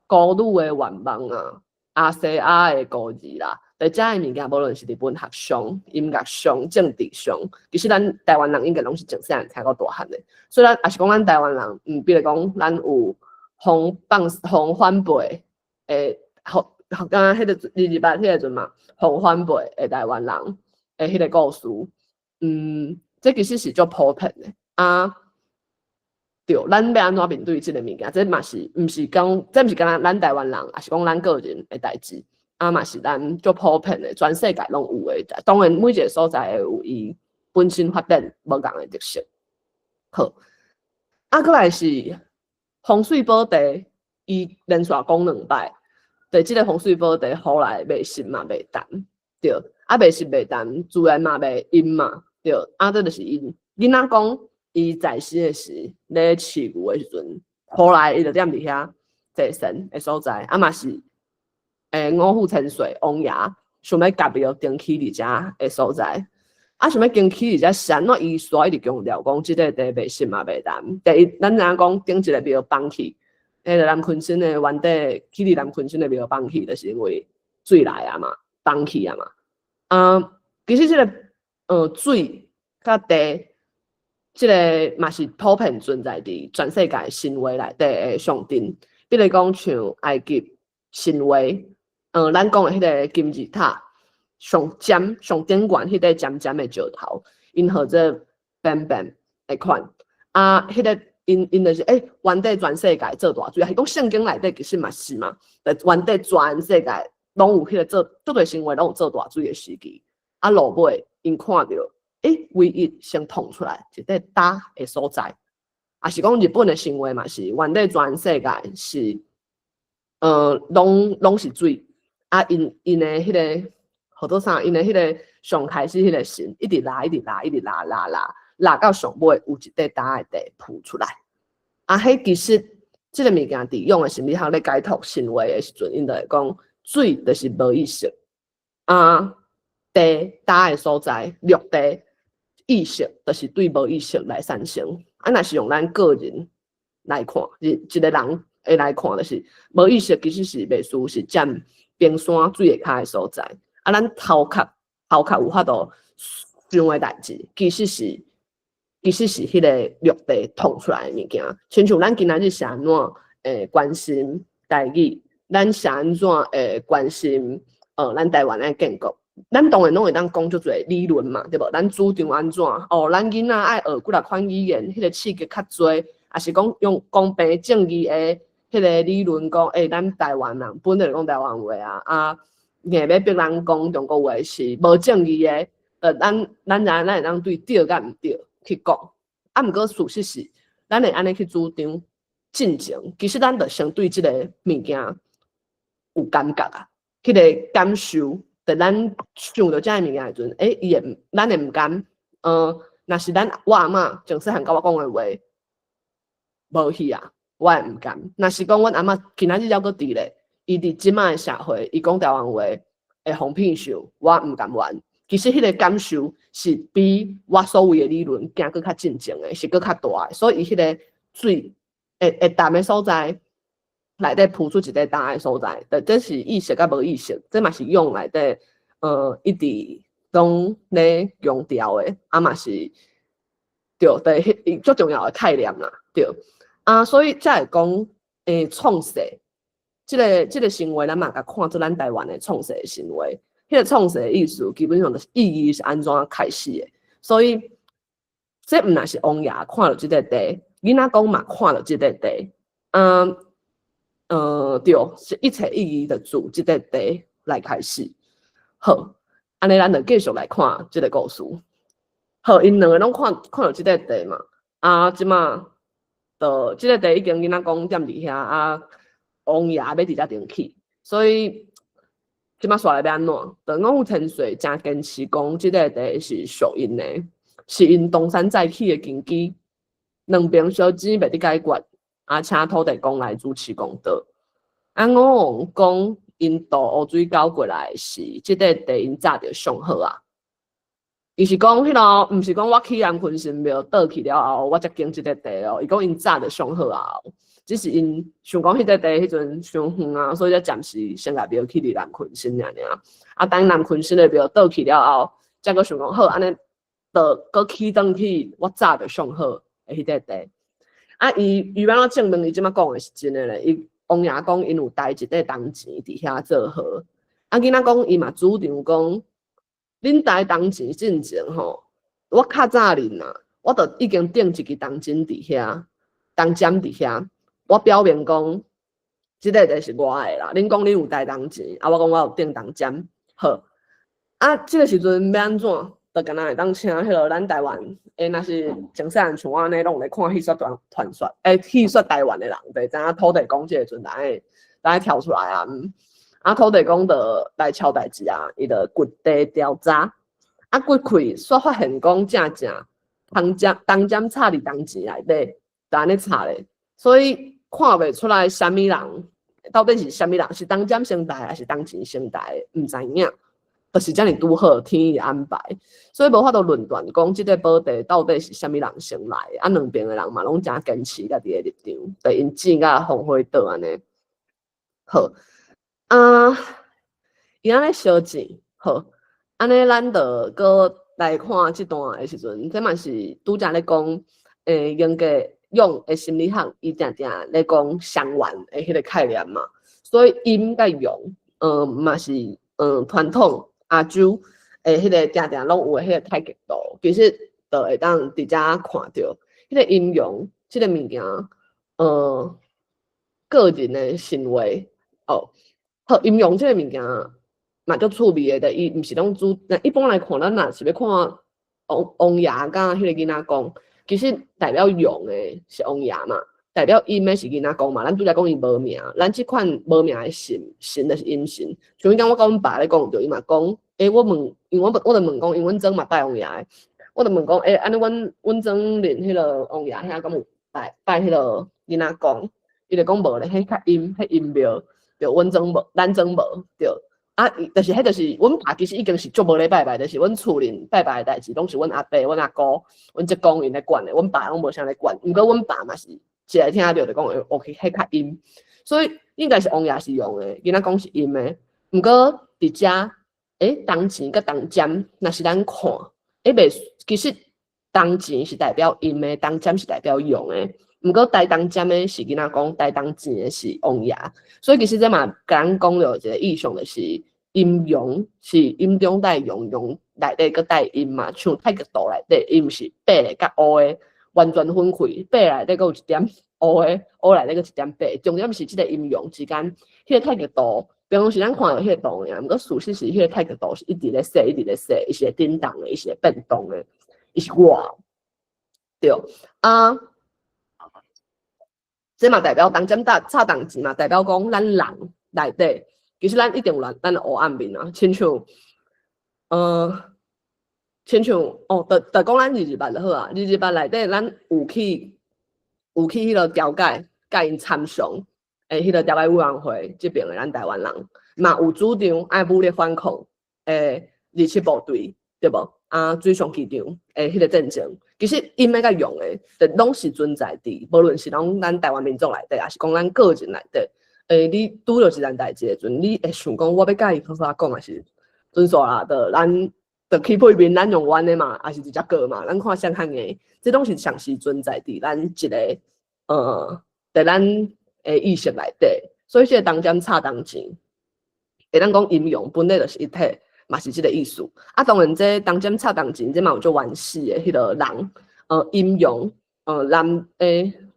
孤女的願望啊，亞細亞的孤兒啦。佇遮的物件，無論是佇文學上、音樂上、政治上，其實咱台灣人應該攏是從細漢聽到大漢的。所以咱也是講咱台灣人，比如講咱有予放予反背的，予敢若彼個228彼個陣嘛，予反背的台灣人的彼個故事，這其實是足普遍的啊。對，咱欲按怎面對這個物件，這嘛是毋是講，這毋是干焦咱台灣人，抑是講咱個人的代誌。啊嘛是咱足普遍的，全世界攏有的。當然每一個所在會有伊本身發展無仝的特色。好，啊，閣來是風水寶地，伊連續講兩擺，對，這個風水寶地後來袂實嘛袂澹，對，啊袂實袂澹，自然嘛袂陰嘛，對，啊這就是𪜶囡仔講伊在世的時咧飼牛的時陣，後來伊就踮佇遐祭神的所在，啊嘛是五虎千歲王爺想欲共廟重起佇遮的所在。啊，想欲重起佇遮是按怎？伊煞一直強調講，這個地袂實嘛袂澹。第一，咱知影講頂一個廟崩去，彼個南鯤鯓的原底起佇南鯤鯓的廟崩去，就是因為水來啊嘛，崩去啊嘛。啊，其實這個水佮地，這個嘛是普遍存在佇全世界神話內底的象徵。比如講像埃及神話，咱講的彼個金字塔。上尖上頂懸彼個尖尖的石頭，𪜶號做扁扁的款。啊，彼個𪜶𪜶就是原底全世界做大水，還是講聖經內底其實嘛是嘛，原底全世界攏有彼個做，足濟神話攏有做大水的時期。啊，落尾𪜶看著，唯一先創出來一塊焦的所在。啊，是講日本的神話嘛是，原底全世界是，攏攏是水。啊，𪜶𪜶的彼個。號做啥？𪜶的彼個上開始，彼個神一直拉，一直拉，一直拉拉拉，拉到上尾有一塊焦的地浮出來。啊，彼其實這個物件佇蛹的心理學咧解讀神話的時陣，𪜶就會講水就是無意識，啊，地焦的所在，陸地意識就是對無意識來產生。啊，若是用咱個人來看，一一個人會來看，就是無意識其實是袂輸是佔冰山水下跤的所在。啊，咱頭殼頭殼有法度想的代誌，其實是彼個陸地創出來的物件。親像咱今仔日是按怎會關心台語，咱是按怎會關心咱台灣的建國，咱當然攏會當講足濟理論嘛，對無？咱主張按怎？哦，咱囡仔愛學幾若款語言，彼個刺激較濟，抑是講用公平正義的彼個理論講，咱台灣人本來就講台灣話啊，啊，硬欲逼人講中國話是無正義的，咱咱知影咱會當對對佮毋對去講，啊，毋過事實是，咱會按呢去主張進前，其實咱就先對這個物件有感覺啊，彼個感受，佇咱想著這个物件的時陣，伊會咱會毋甘，若是咱我阿嬤從細漢佮我講的話，無去啊，我會毋甘。若是講阮阿嬤今仔日猶閣佇咧，伊佇這擺的社會，伊講台灣話會予騙受，我毋甘願。其實彼個感受是比我所謂的理論行閣較進前的，是閣較大的。所以伊彼個水會會澹的所在，內底浮出一個焦的所在，這是意識佮無意識，這嘛是蛹內底，一直攏咧強調的，啊嘛是對，對，彼足重要的概念啦，對。啊，所以才會講，創世，這個神話，咱嘛共看做咱台灣的創世的神話。彼個創世的意思，基本上就是意義是按怎開始的。所以，這毋但是王爺看著這塊地，囡仔公嘛看著這塊地，嗯。對，是一切意義的自這塊地來開始。好，按呢咱就繼續來看這個故事。好，𪜶兩個攏看看著這塊地嘛，啊，這馬就這個地已經囡仔公踮佇遐，啊，王爺欲佇遮重起，所以這馬煞來欲按怎？就五虎千歲誠堅持講，這塊地是屬𪜶的，是𪜶東山再起的根基。兩邊相爭袂得解決。啊，請土地公來主持公道。啊，五王講，𪜶渡烏水溝過來時，這塊地𪜶早就上好啊。伊是講彼個，毋是講我去南鯤鯓廟倒去了後，我才揀這塊地哦。伊講𪜶早就上好啊，只是𪜶想講彼塊地彼陣傷遠啊，所以才暫時先共廟起佇南鯤鯓爾爾。啊，等南鯤鯓的廟倒去了後，才閣想講好，按呢，就閣起轉去我早就上好的彼塊地。啊，伊伊欲按怎證明伊這馬講的是真的咧？伊王爺講𪜶有帶一塊銅錢佇遐做號。啊，囡仔講伊嘛主張講，恁帶銅錢進前吼，我較早恁啊，我就已經釘一支銅針佇遐，銅針佇遐，我表明講，這個就是我的啦。恁講恁有台銅錢，啊，我講我有鎮銅針，好。啊，這個時陣欲按怎？就敢若會當請彼個咱台灣，若是從細漢像我按呢，攏有咧看戲說傳傳說，戲說台灣的人，就會知影土地公這個時陣，就愛跳出來啊。啊，土地公就來敲代誌啊，伊就掘地調查，啊，掘開，煞發現講正正銅針銅針插佇銅錢內底，就按呢插咧，所以看袂出來啥物人，到底是啥物人，是銅針先來，抑是銅錢先來，毋知影。就是遮爾拄好，天意安排，所以無法度論斷講這個寶地到底是啥物人先來的。啊，兩邊的人嘛攏誠堅持家己的立場，就𪜶戰甲風火島按呢。好，啊，伊按呢相戰，好，按呢咱就閣來看這段的時陣，這嘛是拄才咧講，榮格勇的心理學，伊定定咧講雙元的彼個概念嘛，所以陰佮陽，嘛是，傳統亞洲的彼個定定攏有的彼個太極圖，其實就會當佇遮看著，彼個陰陽這個物件，個人的行為，哦，好，陰陽這個物件嘛足趣味的，伊毋是攏主，一般來看，咱若是欲看王王爺佮彼個囡仔公，其實代表陽的是王爺嘛，代表陰的是囡仔公嘛。咱拄才講伊無名，咱這款無名的神，神就是陰神。像彼工我佮阮爸咧講著，伊嘛講，我問，因為我就問講，因為阮祖嘛拜王爺的，我就問講，按呢阮祖連彼個王爺遐敢有拜拜彼個囡仔公？伊就講無咧，彼較陰，彼陰廟，對，阮祖無，咱祖無，對。啊，就是彼就是阮爸其實已經是足無咧拜拜，就是阮厝裡拜拜的代誌，攏是阮阿伯、阮阿姑、阮叔公𪜶咧管的，阮爸攏無啥咧管。毋過阮爸嘛是一來聽著就講，OK，彼較陰，所以應該是王爺是陽的，囡仔公是陰的。毋過佇遮，銅錢佮銅針，若是咱看，袂，其實銅錢是代表陰的，銅針是代表陽的。毋過提銅針的是囡仔公，提銅錢的是王爺，所以其實這嘛共咱講著一個意象，就是陰陽是陰中帶陽，陽內底閣帶陰嘛，像太極圖內底，伊毋是白的佮烏的完全分開，白內底閣有一點烏的，烏內底閣一點白，重點是這個陰陽之間，彼個太極圖，平常時咱看著彼個圖爾，毋過事實是彼個太極圖是一直咧踅，一直咧踅，伊是會振動的，伊是會變動的，伊是活，對啊。這嘛代表銅針搭插銅錢嘛，代表講咱人內底，其實咱一定有咱的黑暗面啊，親像哦，就講咱二二八就好啊，二二八內底咱有去彼個調解，共𪜶參詳，彼個調解委員會這爿的咱台灣人，嘛有主張愛武力反抗，二七部隊對無？啊，水上機場的彼個戰爭，其實陰的佮陽的，就攏是存在佇，無論是講咱台灣民眾內底，抑是講咱個人內底。你拄著一件代誌的時陣，你會想講我欲共伊好好仔講，抑是準煞啦？就咱就起配面，咱用阮的嘛，抑是直接過嘛？咱看誰較硬，這攏是同時存在佇咱一個佇咱的意識內底。所以這個銅針插銅錢，會當講陰陽本來就是一體。嘛是這個意思。啊，當然這銅針插銅錢，這嘛有足原始的彼個人，陰陽，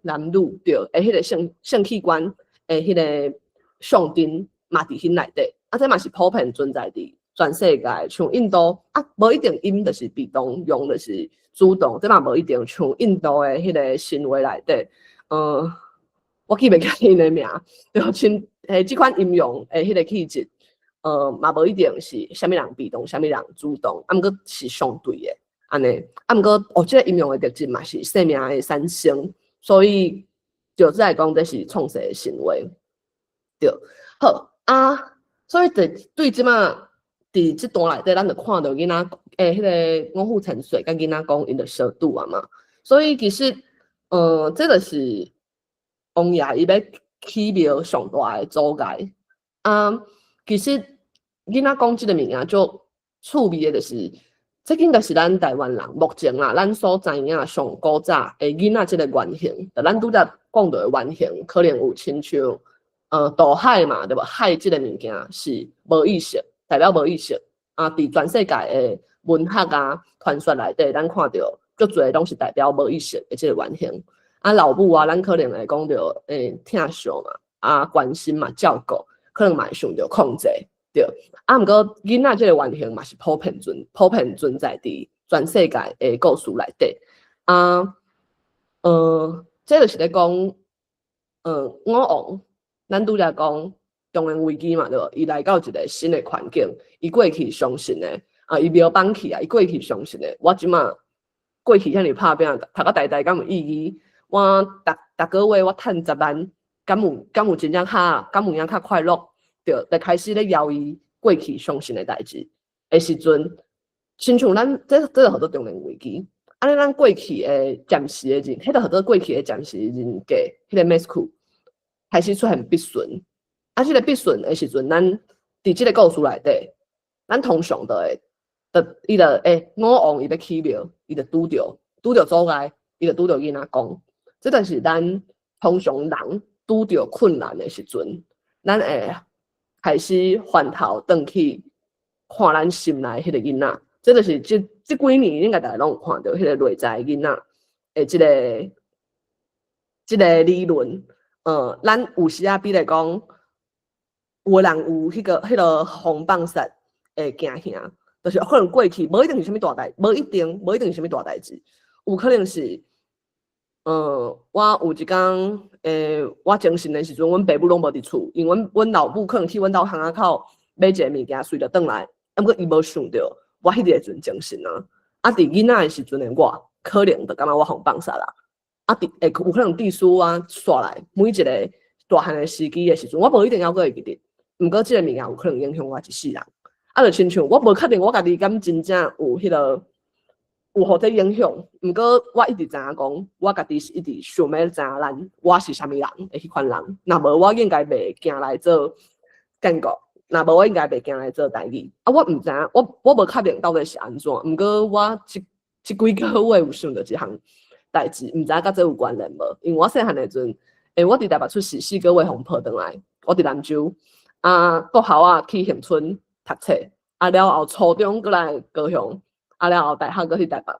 男女對，彼個性器官的彼個象徵嘛佇彼內底。啊，這嘛是普遍存在佇全世界，像印度啊，無一定陰就是被動，陽就是主動，這嘛無一定。像印度的彼個神話內底，我記袂起𪜶的名，對，像這款陰陽的彼個氣質。嘛無一定是啥物人被動，啥物人主動，啊，毋過是相對的，按呢，啊，毋過哦，這個陰陽的特質嘛是生命的產生，所以就只來講，這是創世的神話，對，好啊，所以佇對這馬佇這段內底，咱就看著囡仔彼個五虎千歲佮囡仔公𪜶就相拄啊嘛，所以其實，這就是王爺伊欲起廟上大的阻礙啊，其實。囡仔公這個物件足趣味的，就是，這應該是咱台灣人目前啦，咱所知影上古早的囡仔這個原型，就咱拄才講著的原型，可能有親像，渡海嘛，對無？海這個物件是無意識，代表無意識。啊，佇全世界的文學啊、傳說內底，咱看著足濟攏是代表無意識的這個原型。啊，老母啊，咱可能會講著，疼惜嘛。啊關心嘛照顧，可能嘛會受著控制，對。啊，毋過囡仔這個原型嘛是普遍存在佇全世界的故事內底。啊，這就是咧講，五王，咱拄才講中年危機嘛，對無？伊來到一個新的環境，伊過去相信的，啊，伊標榜起啊，伊過去相信的，我這馬過去遐爾拍拚，讀甲台大敢有意義？我逐逐個月我趁10萬，敢有真正較，敢有影較快樂？對，就開始咧猶豫過去相信的代誌的時陣，親像咱這就號做中年危機。按呢，咱過去的暫時的人，彼個號做過去的暫時人格，彼個 mask 開始出現不順。啊，這個不順的時陣，咱佇這個故事內底，咱通常就會，就伊就五王伊欲起廟，伊就拄著阻礙，伊就拄著囡仔公。這就是咱通常人拄著困難的時陣，咱會開始翻頭轉去看咱心內彼個囡仔。這就是這幾年應該大家攏有看著彼個內在囡仔的這個理論。咱有時啊，比如講，有的人有彼個予放殺的驚嚇，就是可能過去無一定是啥物大代，無一定是啥物大代誌，有可能是，我有一工，我精神的時陣，阮爸母攏無佇厝，因為阮老母可能去阮兜巷仔口買一个物件，隨著轉來，啊，毋過伊無想著我彼個時陣精神啊，啊，佇囡仔的時陣的我，可能就感覺我予放殺啦，啊，佇會有可能地書啊，煞來每一個大漢的時機的時陣，我無一定猶閣會記得，毋過這个物件有可能影響我一世人，啊，就親像我無確定我家己敢真正有彼個有予這影響，毋過我一直知影講，我家己是一直想欲知影咱我是啥物人的彼款人，若無我應該袂行來做建國，若無我應該袂行來做台語。啊，我毋知影，我無確定到底是按怎，毋過我這幾個月有想著一項代誌，毋知影佮這有關聯無？因為我細漢的時陣，我佇台北出世4個月予抱轉來，我佇南州，啊，國校啊去恆春讀冊，啊了後初中閣來高雄，啊了後大學閣去台北。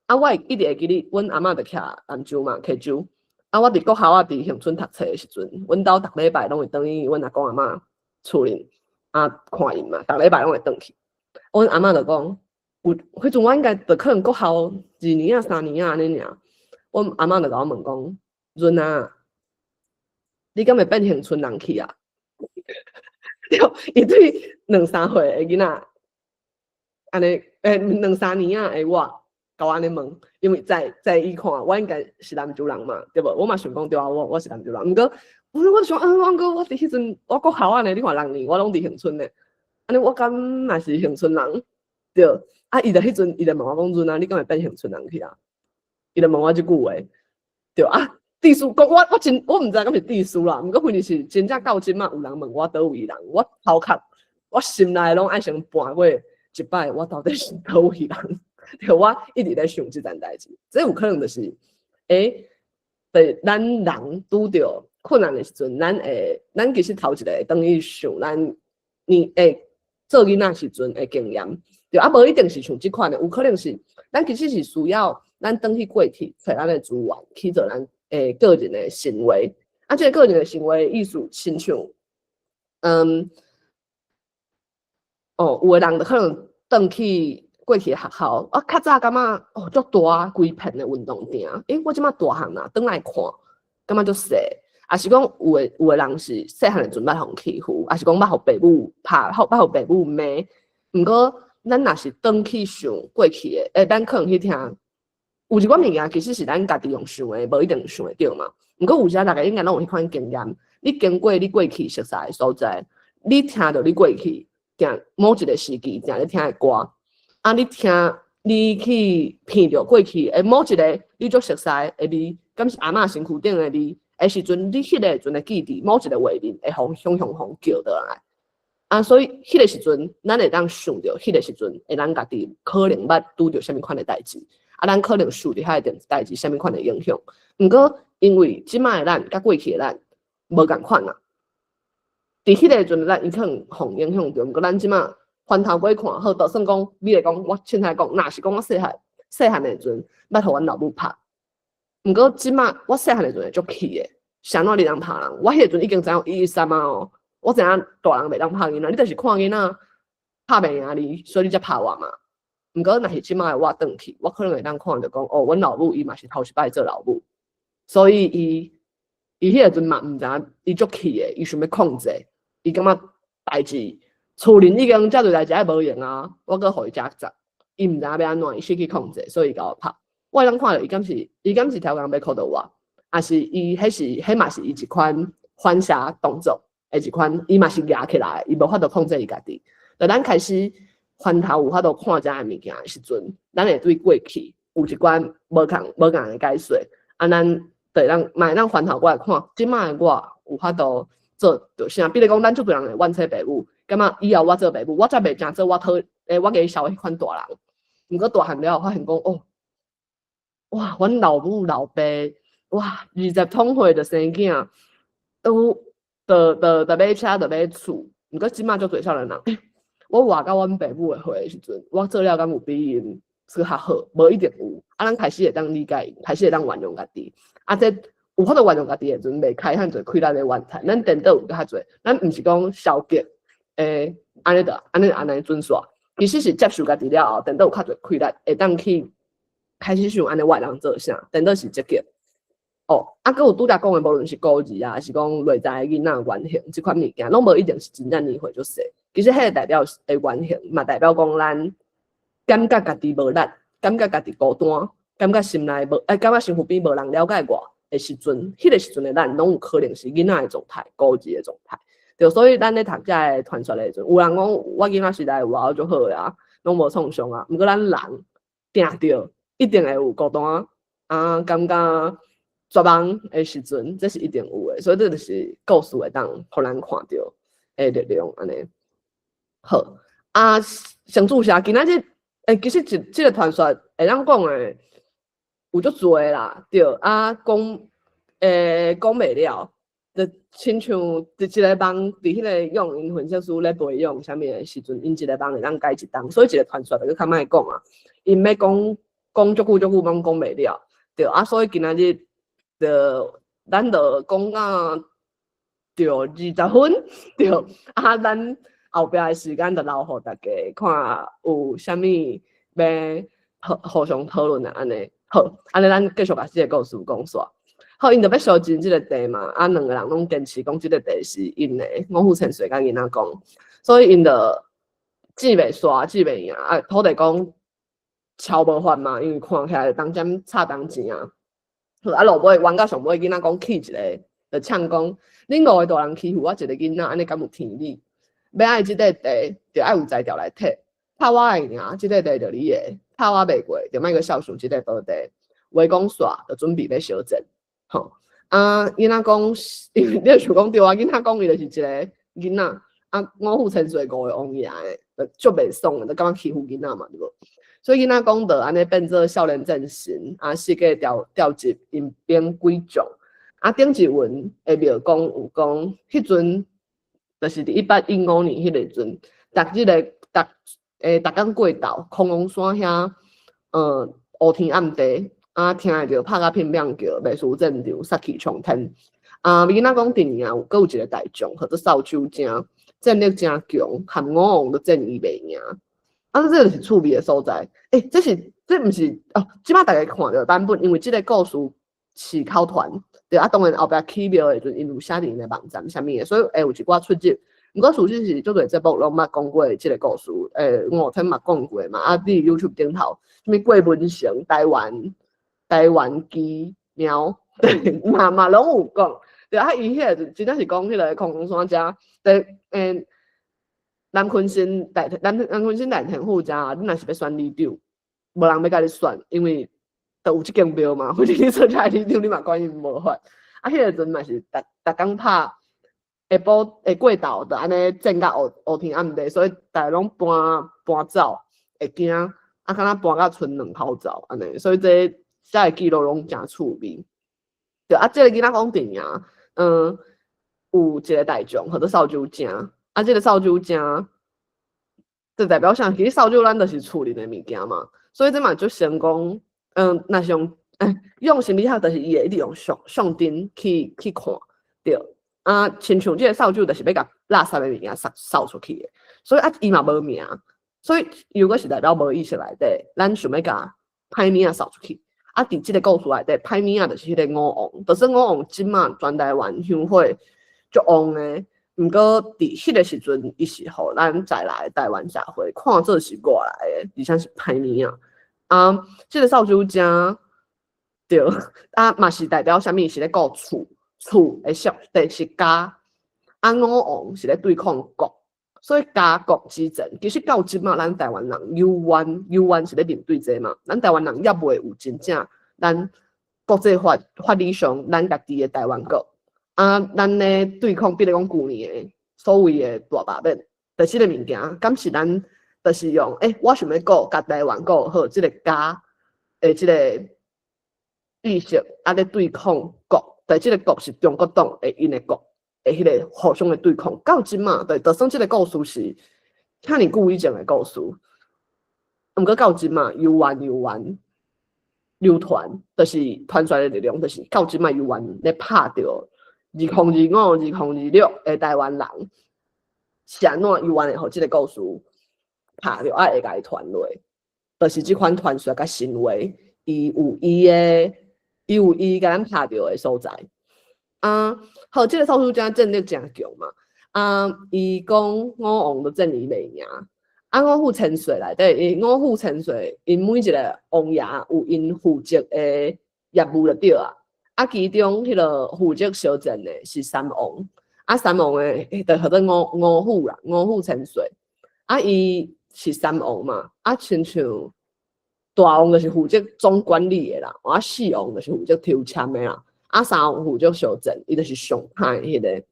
啊，我會一直會記得，阮阿嬤就徛南州嘛，溪州。啊，我佇國校啊，佇恆春讀冊的時陣，阮兜逐禮拜攏會轉去阮阿公阿嬤厝裡啊看𪜶嘛，逐禮拜攏會轉去。阮阿嬤就講，有彼陣我應該就可能國校二年仔三年仔按呢爾。阮阿嬤就共我問講：潤啊，你敢會變恆春人去啊？對，伊對兩三歲的囡仔，按呢，兩三年仔的我，共我按呢問，因為在伊看，我應該是南州人嘛，對無？我嘛想講對啊，我是南州人，毋過，我就想，啊，毋過我佇彼陣我國校按呢，你看六年我攏佇恆春呢，按呢我敢嘛是恆春人？對，啊，伊就彼陣伊就問我講，潤啊，你敢會變恆春人去啊？伊就問我這句話，對啊，意思講我真我毋知敢是意思啦，毋過反正是真正到這馬有人問我佗位人，我頭殼我心內攏愛先盤過一擺，我到底是佗位人？對，我一直咧想這件代誌，這有可能就是，對，咱人拄著困難的時陣，咱其實頭一個會轉去想咱你做囡仔時陣的經驗，對啊，無一定是像這款的，有可能是咱其實是需要咱轉去過去，揣咱的資源去做咱個人的行為，啊，這個個人的行為意思親像，哦，有的人就可能轉去過去的學校，啊，較早感覺哦，足大規片的運動場，我這馬大漢啊，轉來看，感覺足細，抑是講有的人是細漢的時陣捌予欺負，抑是講捌予爸母拍，捌予爸母罵。毋過咱若是轉去想過去的，咱可能去聽，有一寡物件其實是咱家己用想的，無一定想會著嘛。毋過有時逐家應該攏有彼款經驗，你經過你過去熟似的所在，你聽著你過去聽某一個時期定咧聽的歌，啊，你聽你去闻著過去的某一個你足熟似的味，敢是阿嬤身軀頂的味的時陣，你彼個時陣的記憶，某一個畫面會予雄雄予叫倒來。啊，所以彼個時陣，咱會當想著彼個時陣，的咱家己可能捌拄著啥物款的代誌，啊，咱可能受著遐個代誌啥物款的影響。毋過，因為這馬的咱佮過去的咱無仝款啊。佇彼個時陣，咱伊可能予影響著，毋過咱這馬翻頭過去看，好，就算講，比如講，我凊彩講，若是講我細漢的時陣，捌予阮老母拍，毋過這馬我細漢的時陣會足氣的。是按怎你通拍人？我彼个陣已經知影一一三啊哦，我知影大人袂當拍囡仔，你就是看囡仔拍袂贏你，所以你才拍我嘛。毋過若是這擺的我轉去，我可能會當看著講，哦，阮老母伊嘛是頭一擺做老母，所以伊彼個陣嘛毋知影，伊足氣的，伊想欲控制，伊感覺代誌厝裡已經遮濟代誌愛無閒啊，我閣予伊遮雜，伊毋知影欲按怎，伊失去控制，所以伊共我拍。我會當看著伊敢是刁工欲箍著我，抑是伊彼是彼嘛是伊一款反射動作的一款，伊嘛是夯起來，伊無法度控制伊家己。就咱開始翻頭有法度看遮个物件的時陣，咱會對過去有一寡無共的解說，啊，咱就會當嘛會當翻頭過來看，這擺的我有法度做著啥？比如講，咱足濟人會怨妻爸母，感覺以後我做爸母，我才袂成做我討欸，我共伊潲彼款大人。毋過大漢了後發現講，哦，哇，阮老母老爸，哇，20通歲就生囝，都就買車就買厝，毋過這擺足濟少年人，我活到阮爸母的歲的時陣，我做了敢有比𪜶閣較好？無一定有。啊，咱開始會當理解𪜶，開始會當原諒家己。啊，這有法度原諒家己的時陣，袂開遐濟氣力咧怨嘆。咱顛倒有較濟，咱毋是講消極，欸，按呢就按呢按呢準煞。其實是接受家己了後，顛倒有較濟氣力，會當去開始想按呢我會當做啥，顛倒是積極。哦，啊，閣有拄才講的，無論是孤兒啊，抑是講內在的囡仔原型這款物件，攏無一定是真正年歲足細。其實彼個代表的原型，嘛代表講咱感覺家己無力，感覺家己孤單，感覺心內無，欸，感覺身軀邊無人了解我的時陣，彼個時陣的咱，攏有可能是囡仔的狀態，孤兒的狀態。對，所以咱咧讀這个傳說的時陣，有人講我囡仔時代有我足好的啊，攏無創傷啊。毋過咱人定著一定會有孤單啊，感覺絕望的時陣，這是一定有的。所以這就是故事會當予咱看著的力量按呢。好，啊，先注射今仔日，欸，其實這個傳說會當講的有足濟啦，對，啊，講欸講袂了，就親像佇一個夢，佇彼個用𪜶分析師咧培養啥物的時陣，𪜶一個夢會當解一冬，所以一個傳說就閣較莫講啊。𪜶欲講講足久足久，攏講袂了，對，啊，所以今仔日就咱就講到著20分，對，啊，咱後壁的時間就留予大家看有啥物欲互相討論的按呢。好，按呢咱繼續共這个故事講煞。好，𪜶就欲相爭這个地嘛，啊，兩个人攏堅持講這个地是𪜶的，五虎千歲共囡仔講，所以𪜶就戰袂煞，戰袂贏，啊，土地公超無法嘛，因為看起來當針插銅錢啊。好，啊，落尾冤到上尾，囡仔公氣一个，就嗆講：恁五个大人欺負我一个囡仔，按呢敢有天理？欲愛這塊地，就愛有才調來提。拍我會贏，這塊地就你的；拍我袂過，就莫閣肖想這塊寶地。話講煞，就準備欲相戰。吼，啊，囡仔講，因為你就想講對啊，囡仔講伊就是一个囡仔，啊，五虎千歲五个王爺的，就足袂爽的，就感覺欺負囡仔嘛，對無？所以囡仔講就按呢變做少年戰神，啊，四界調集陰兵鬼將。啊，頂一文的廟公有講，彼陣就是佇1815年彼個陣，逐日的逐欸逐工過晝，崆峒山遐，烏天暗地，啊，聽會著拍甲拼命叫，袂輸戰場，殺氣沖天。啊，囡仔講陣營有閣有一個大將，號做掃帚精，戰力誠強，含五王都戰伊袂贏。啊，這就是趣味的所在。欸，這是這毋是哦，這擺大家看著版本，因為這个故事是口傳，對啊，當然後壁起廟的時陣，𪜶有寫佇𪜶的網站啥物的，所以會有一寡出入。毋過事實是足濟節目攏捌講過這个故事，欸，吳天嘛講過嘛，啊，佇 YouTube 頂頭，啥物郭文成台灣奇貓，對，嘛攏有講。對啊，伊彼個就真正是講彼个崆峒山遮，對，欸，南鯤鯓大天府遮，你若是欲選里長，無人欲共你選，因為就有這間廟嘛，反正你做遮里長，你嘛管𪜶無法。啊，彼个陣嘛是逐逐工拍，下晡會過晝就按呢戰甲烏烏天暗地，所以逐家攏搬走，會驚，啊，敢若搬甲賰兩口走按呢，所以這個記錄攏誠趣味。對啊，這个囡仔講陣營，有一個大將號做掃帚精，啊，這个掃帚精，這代表啥？其實掃帚咱就是厝裡的物件嘛，所以這嘛足成功。若是用用心理學就是伊會一直用相相燈去看，對。啊，親像這个掃帚就是欲共垃圾的物件掃掃出去的，所以啊，伊嘛無名，所以如果是代表無意識內底，咱想欲共歹物仔掃出去。啊，佇這个故事內底，歹物仔就是彼个五王，就是五王這馬全台灣香火足旺的，毋過佇彼个時陣，伊是予咱在來台灣社會看做是外來的，而且是歹物仔。啊，這个掃帚精對，啊嘛是代表啥物？是咧顧厝。厝的象徵是家，啊五王是咧對抗國，所以家國之戰其實到這馬咱台灣人猶原猶原是咧面對這嘛，咱台灣人猶未有真正咱國際法法理上咱家己的台灣國，啊，咱咧對抗，比如講舊年的所謂的大罷免，就是這个物件，敢是咱就是用我想欲顧共台灣顧好，這个家的這个意識，啊咧對抗國。但這个國是中國黨的𪜶的國的彼个互相的對抗，到這馬對，就算這个故事是遐爾久以前的故事，毋過到這馬猶原猶原流傳，就是傳出來的力量，就是到這馬猶原咧拍著2025、2026的台灣人，是按怎猶原會予這个故事拍著，啊會共伊傳落，就是這款傳說佮神話，伊有伊的。伊有伊共咱拍著的所在。啊，好，這个掃帚精戰力誠強嘛。啊，伊講五王都戰伊袂贏。啊，五虎千歲內底，伊五虎千歲，𪜶每一个王爺有𪜶負責的業務就對啊。啊，其中彼个負責相戰的是三王。啊，三王的就號做五五虎啦，五虎千歲。啊，伊是三王嘛。啊，親像大王就是負責總管理的啦，啊，四王就是負責抽籤的啦，啊，三王負責相戰，伊就是上歹彼个。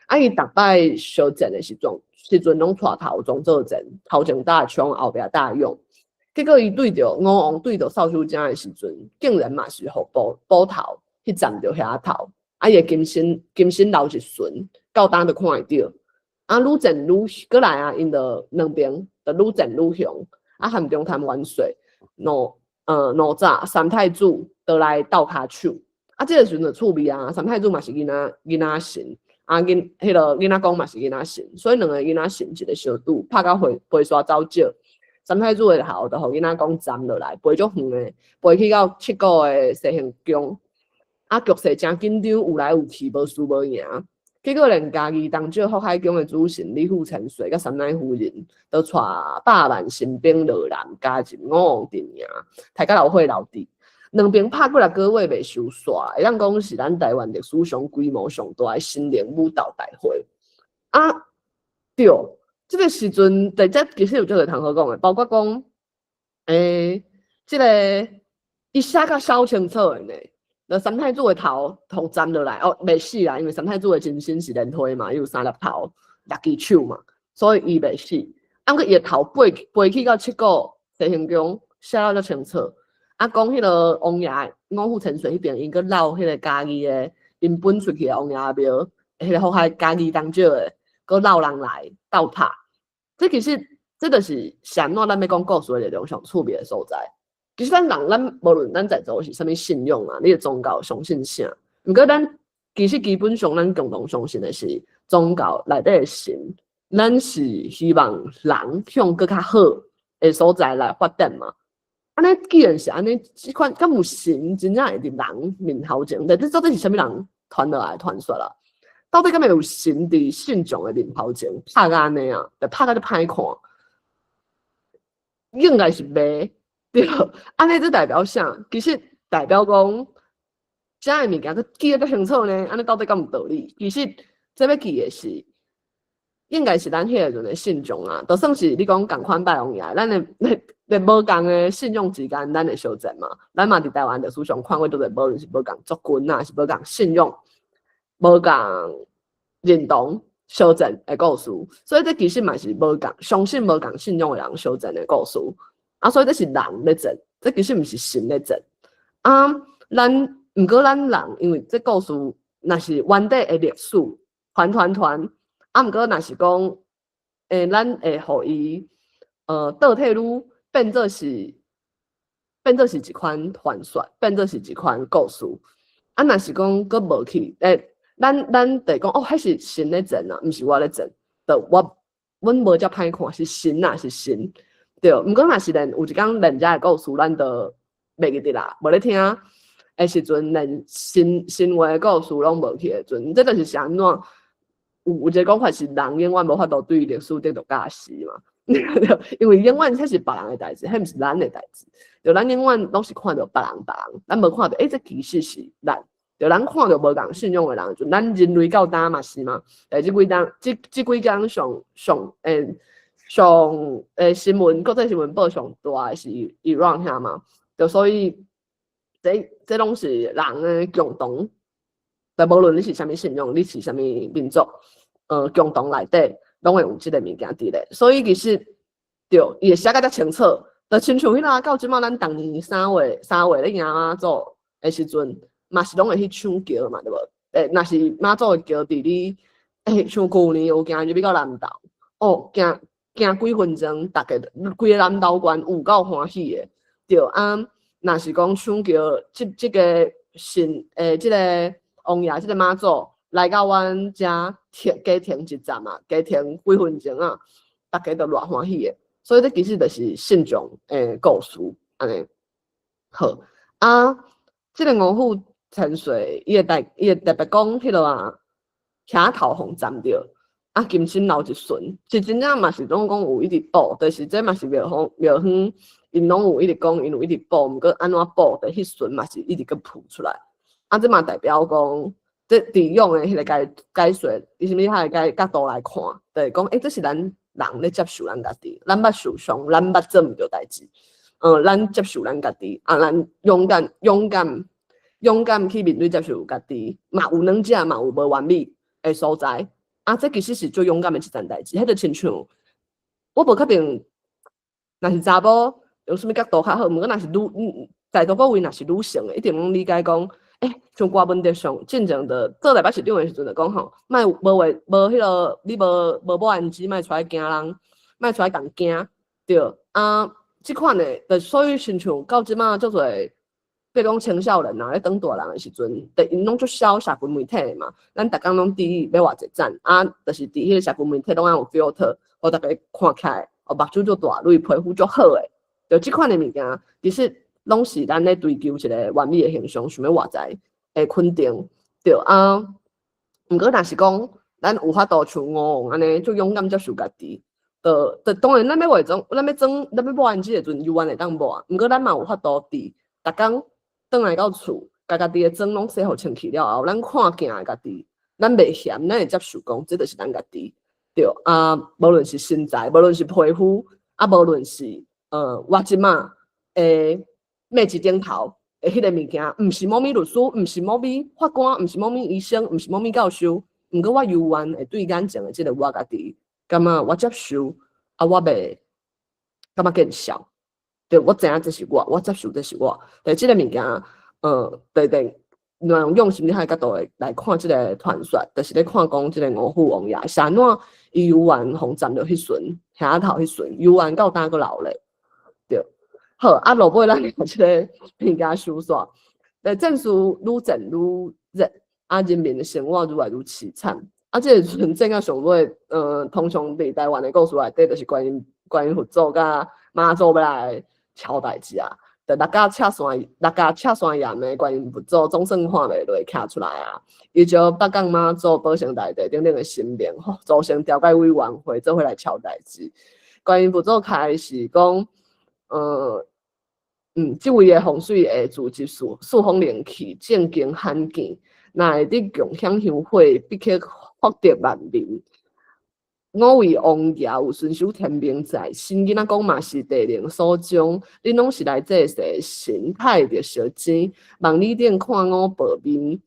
啊，伊逐擺相戰的時陣，攏帶頭總做戰，頭前打衝，後壁打勇。結果伊對著五王對著掃帚精的時陣，竟然嘛是予捕捕頭去站著遐頭，啊，伊的金身金身留一巡，到今都看會著。啊，愈戰愈閣來啊，𪜶就兩邊就愈戰愈雄，啊，韓中潭元帥。哪吒三太子就來鬥跤手，啊，這个時陣就趣味啊！三太子嘛是囡仔囡仔神，啊，彼个囡仔公嘛是囡仔神，所以兩个囡仔神一个相拄，拍到飛飛沙走石。三太子的頭就予囡仔公斬落來，飛足遠的，飛去到七股的西行宮。啊，局勢誠緊張，有來有去，無輸無贏。結果連嘉義東石福海宮的主神李富千歲佮三奶夫人，都帶百萬神兵落南加入五王陣營，刣甲流血流滴。兩邊拍幾若個月袂收煞，會當講是咱台灣歷史上規模上大的神靈武鬥大會。啊，對，這个時陣，對，這其實有足濟通好講的，包括講，這个伊寫甲小清楚的呢。那三太子的頭予斬落來，哦，袂死啦，因為三太子的真身是蓮花嘛，伊有三粒頭、六支手嘛，所以伊袂死。啊，毋過伊的頭飛飛去到七股西行宮，寫了足清楚。啊，講彼个王爺五虎千歲彼邊，𪜶閣摎彼个嘉義的，𪜶分出去的王爺廟，彼个福海嘉義東石的，閣摎人來鬥拍。這其實這就是是按怎咱欲講故事的力量上趣味的所在。其實咱人，咱無論咱在座是啥物信仰啊，你的宗教相信啥？毋過咱其實基本上咱共同相信的是宗教內底的神，咱是希望人向閣較好的所在來發展嘛。按呢既然是按呢，這款敢有神真正會佇人面頭前？但這到底是啥物人傳落來傳說啦？到底敢會有神佇信眾的面頭前拍甲按呢啊？就拍甲足歹看，應該是袂。對，按呢這代表啥？其實代表講，遮的物件閣記得足清楚呢。按呢到底敢有道理？其實這欲記的是，應該是咱彼个陣的信眾啊，就算是你講仝款拜王爺，咱的咧咧無仝的信仰之間，咱會相戰嘛。咱嘛佇台灣歷史上看過，都是無論是無仝族群啊，是無仝信仰、無仝認同相戰的故事。所以這其實嘛是無仝相信無仝信仰的人相戰的故事。啊，所以這是人咧戰，這其實毋是神咧戰。啊，咱毋過咱人，因為這故事若是原底的歷史，傳傳傳。啊，毋過若是講，咱會予伊，倒退嚕變做是變做是一款傳說，變做是一款故事。啊，若是講閣無去，咱就講哦，彼是神咧戰啊，毋是我咧戰。就我，阮無遮歹看，是神啊，是神。對，毋過若是連有一工連遮的故事，咱就袂記得啦，無咧聽的時陣，連神神話的故事攏無去的時陣，這就是按怎？有一個講法是，人永遠無法度對歷史得到教示嘛，因為永遠彼是別人的代誌，彼毋是咱的代誌。就咱永遠攏是看著別人別人，咱無看著，這其實是咱。就咱看著無仝信仰的人，就咱人類到今嘛是嘛。這幾工，這幾工上上上新聞，國際新聞報上大的是伊朗遐嘛。就所以，這攏是人的共同。但無論你是啥物信仰，你是啥物民族，共同內底攏會有這个物件佇咧。所以其實，對，伊會寫甲遮清楚，就親像彼個到這馬咱逐年3月咧迎媽祖的時陣，嘛是攏會去搶轎嘛，對無？若是媽祖的轎佇你，像舊年有行入去到南投，哦，行行幾分鐘，逐家規个南投縣有夠歡喜的，對啊。若是講搶轎，這個神，這个王爺，這个媽祖來到阮遮停，加停一站啊，加停幾分鐘啊，逐家都偌歡喜的。所以這其實就是信眾的故事，按呢。好啊，這个五虎千歲，伊會特別講彼落啊，徛頭予斬著，啊，金身留一旬，是真正嘛是攏講有一直補，就是這嘛是廟方廟方，𪜶攏有一直講，𪜶有一直補，毋過按怎補，就彼旬嘛是一直閣浮出來。啊，這嘛代表講，這佇用的彼个解解說，伊啥物彼个解角度來看，就是講，這是咱人咧接受咱家己，咱捌受傷，咱捌做毋著代誌，咱接受咱家己，啊，咱勇敢、勇敢、勇敢去面對接受家己，嘛有軟者，嘛有無完美的所在。啊，這其實是最勇敢的一件代誌。彼就親像，我無確定，若是查某用啥物角度較好，毋過若是女，在座各位若是女性的，一定攏理解講，像歌文德上進前的做台北市長的時陣就講吼，莫無話無彼个，你無無保安紙，莫出來驚人，莫出來共驚，對啊，這款的，就所以親像到這馬足濟，比如講青少年啊，咧當大人的時陣，就𪜶攏足痟社群媒體的嘛，咱逐工攏佇欲偌濟讚，啊，就是佇彼个社群媒體攏愛有 filter，予逐家看起來，哦，目睭足大，蕊皮膚足好的，就這款的物件，其實攏是咱咧追求一个完美的形象，想欲活在的肯定，對啊。毋過若是講，咱有法度像吳王按呢，足勇敢接受家己，就當然咱欲化妝，咱欲妝，咱欲抹胭脂的時陣，猶原會當抹。毋過咱嘛有法度佇逐工轉來到厝，共家己的妝攏洗予清氣了後，咱看鏡的家己，咱袂嫌，咱會接受講，這就是咱家己。對啊，無論是身材，無論是皮膚，啊，無論是我這馬的麥子頂頭的彼个物件，毋是某物律師，毋是某物法官，毋是某物醫生，毋是某物教授，毋過我猶原會對眼前的這个我家己，感覺我接受，啊，我袂感覺見笑。對，我知影這是我，我接受這是我。但這个物件，對對，用心理學角度來看這个傳說，就是咧看講這个五虎王爺是按怎伊猶原予斬著彼旬，額頭彼旬，猶原到今閣留咧。對，好，啊，落尾咱共這个物件收煞。戰事愈戰愈熱，啊，人民的生活愈來愈淒慘。啊，這个時陣戰到上尾，通常佇台灣的故事內底，就是觀音佛祖佮媽祖欲來敲代誌啊。就六甲赤山岩的觀音佛祖總算看袂落，徛出來啊！伊招北港媽祖、保生大帝等等的神明，吼，組成調解委員會，做伙來敲代誌。觀音佛祖開示講，這位的風水會組織四方靈氣，正經罕見，若會得共享香火，必可福澤萬民。五位王爺有遵守天命在，新囡仔講嘛是地靈所鍾，恁攏是來祭祀神太著相錢，望你頂看我報面，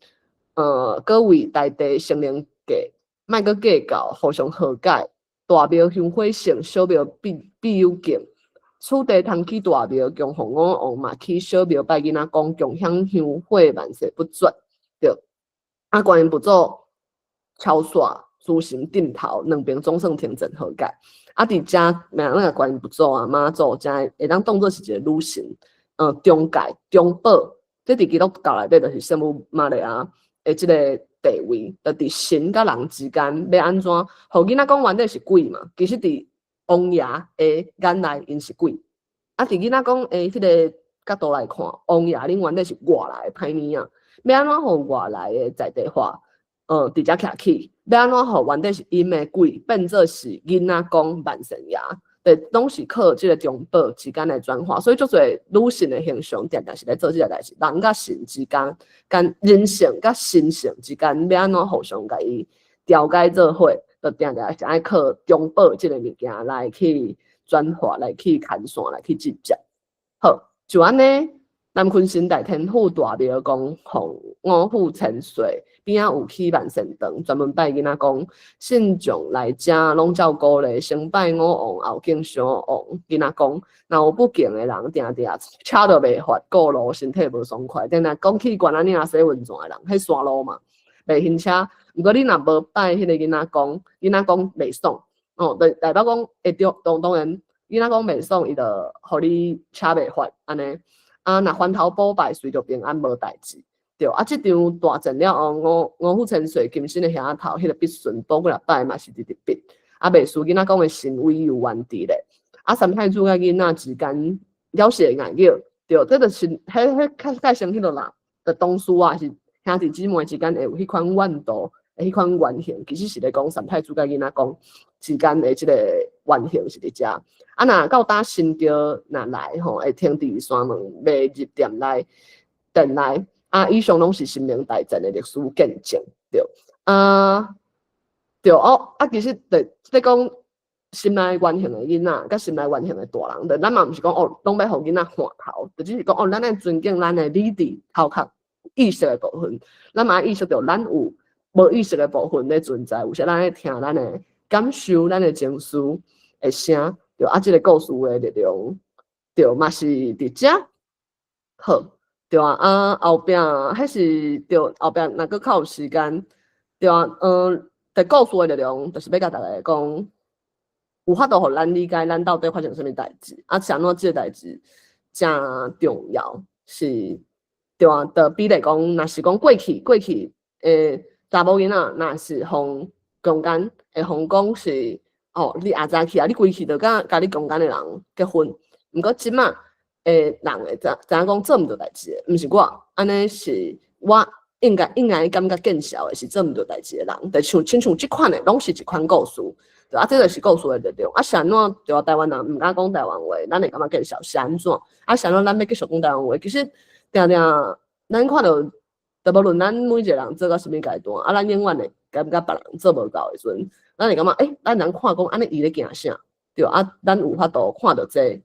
閣為大地生靈計，莫閣計較，互相和解。大廟香火盛，小廟必有敬。此地通起大廟供奉五王，嘛起小廟拜囡仔公，共享香火萬世不絕。對，啊，觀音佛祖敲煞。諸神點頭，兩邊總算停戰和解。啊，佇遮，明那个觀音佛祖啊、媽祖，遮會當當做是一个女神。中介、中保，這佇基督教內底就是聖母瑪利亞的這个地位，就佇神佮人之間欲按怎，予囡仔講原底是鬼嘛，其實佇王爺的眼內𪜶是鬼。啊，佇囡仔講的彼个角度來看，王爺恁原底是外來的歹物仔，欲按怎予外來的在地化，佇遮徛起，欲按怎予原底是陰的鬼變做是囡仔公萬神爺，對，攏是靠這个中保之間來轉化，所以足濟女性的形象，定定是咧做這个代誌，人佮神之間，間人性佮神性之間，欲按怎互相共伊調解做伙，就定定是愛靠中保這个物件來去轉化，來去牽線，來去接接。好，就按呢，南鯤鯓大天府大廟供奉五虎千歲，邊仔有起萬善堂，專門拜囡仔公，信眾來遮攏照鼓勵，先拜五王，後敬小王囡仔公。若有不敬的人，定定車都袂發，過路身體無爽快。定定講去關仔嶺洗溫泉的人，彼山路嘛，袂行車。毋過你若無拜彼个囡仔公，囡仔公袂爽。哦，對，代表講會著，當然，囡仔公袂爽，伊就予你車袂發按呢。啊，若翻頭補拜，隨著平安無代誌。對，啊，這場大戰了後，五虎千歲金身的額頭，彼个筆順補幾若擺嘛是直直筆。啊，袂輸囡仔公的神威有原佇咧。啊，三太子佮囡仔之間了是會硬叫，對，這就是彼較較先彼落啦。就當初啊，是兄弟姊妹之間會有彼款怨妒，彼款怨恨，其實是咧講三太子佮囡仔公之間的這个怨恨是佇遮。啊，若到搭新橋若來吼，會停佇山門袂入店內店內。啊，以上攏是神明大戰的歷史見證，對。啊，對哦，啊，其實對，咧講心內怨恨的囡仔，佮心內怨恨的大人，對，咱嘛毋是講哦，攏欲予囡仔換頭，就只是講哦，咱愛尊敬咱的理智頭殼意識的部分，咱嘛愛意識著咱有無意識的部分咧存在，有時咱愛聽咱的感受，咱的情緒的聲，對，啊，這个故事的力量，對，嘛是佇遮，好。對啊，啊後壁，彼是對後壁，若閣較有時間，對啊，佇故事的內容，就是欲共大家講，有法度予咱理解咱到底發生啥物代誌，啊，是按怎這个代誌誠重要，是，對啊，就比如講，若是講過去，查某囡仔若是予強姦，會予講是，哦，你阿早起啊，你規氣就佮你強姦的人結婚，毋過這馬的人會知影講做毋著代誌的，毋是我，按呢是我應該感覺見笑的是做毋著代誌的人，就像親像這款的，攏是一款故事，對啊，這就是故事的力量。啊，是按怎對啊？台灣人毋敢講台灣話，咱會感覺見笑是按怎？啊，是按怎咱欲繼續講台灣話？其實定定咱看著，就無論咱每一個人做到啥物階段，啊，咱永遠會感覺別人做無夠的時陣，咱會感覺，欸，咱通看講按呢伊咧行啥？對啊，咱有法度看著這個，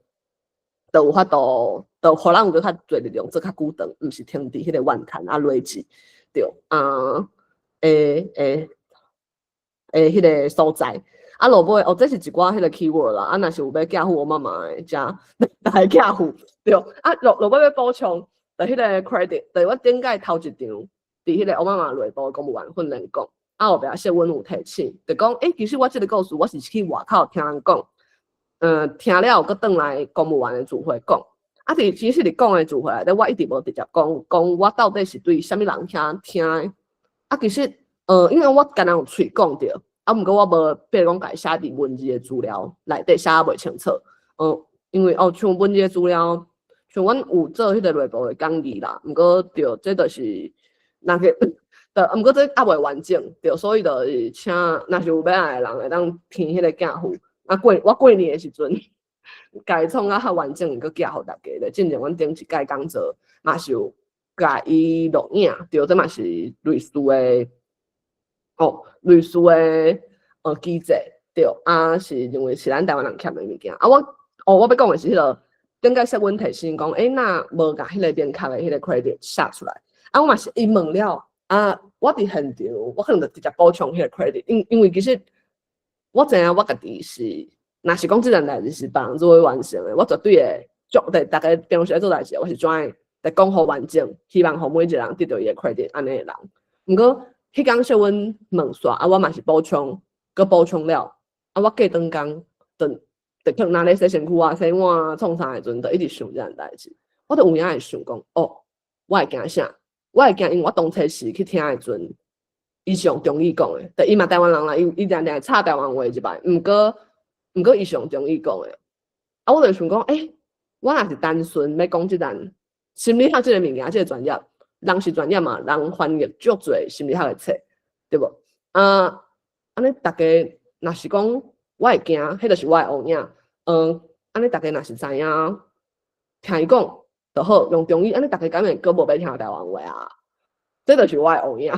就有法度，就予咱有閣較濟力量做較久長，毋是停佇彼个怨嘆啊累積，對啊，欸，彼个所在。啊，落尾哦，這是一寡彼个 keyword 啦。啊，若是有欲寄予我媽媽的，遮來寄予對。啊，落尾欲補充，就彼个 credit，就我頂擺頭一場佇彼個奧巴馬內部公務員訓練講，啊後壁小阮有提醒，就講，欸，其實我這个故事我是去外口聽人講。聽了閣轉來公務員的聚會講，啊，佇其實佇講的聚會內底，我一直無直接講，講我到底是對啥物人遐聽的。啊，其實，因為我敢若有喙講著，啊，毋過我無，比如講共伊寫佇文字的資料內底寫袂清楚。因為哦，像文字的資料，像阮有做彼个內部的講義啦，毋過對，這就是那個，對，毋過這猶未完整，對，所以就是請若是有欲愛的人會當填彼个寄予。啊過我過年的時陣，共伊創甲較完整，閣寄予大家咧。進前阮頂一屆講座嘛是有共伊錄影，對，這嘛是類似的，哦，類似的機制，對，啊是認為是咱台灣人欠的物件。啊我，哦，我欲講的是彼个，頂擺說阮提醒講，欸，若無共彼个明確的彼个 credit 寫出來，啊我嘛是伊問了，啊我佇現場，我可能就直接補充彼个 credit，因為其實我知影我家己是，若是講這件代誌是別人做伙完成的，我絕對會足，對逐家平常時咧做代誌，我是怎會來講予完整，希望予每一個人得著伊的 credit 按呢的人。毋過，彼工小阮問煞，啊，我嘛是補充，閣補充了，啊，我過轉工，就可能若咧洗身軀啊、洗碗啊、創啥的時陣，就一直想這件代誌。我就有影會想講，哦，我會驚啥？我會驚，因為我當初時去聽的時陣，伊是用中語講的，但伊嘛台灣人啦，伊定定會插台灣話一擺，毋過伊是用中語講的。啊，我就想講，欸，我若是單純欲講這段心理學這个物件，這个專業，人是專業嘛，人翻譯足濟心理學的冊，對無？啊，按呢逐家若是講我會驚，彼就是我的烏影。按呢逐家若是知影，聽伊講就好，用中語，按呢逐家敢會閣無欲聽台灣話啊？這就是我的烏影。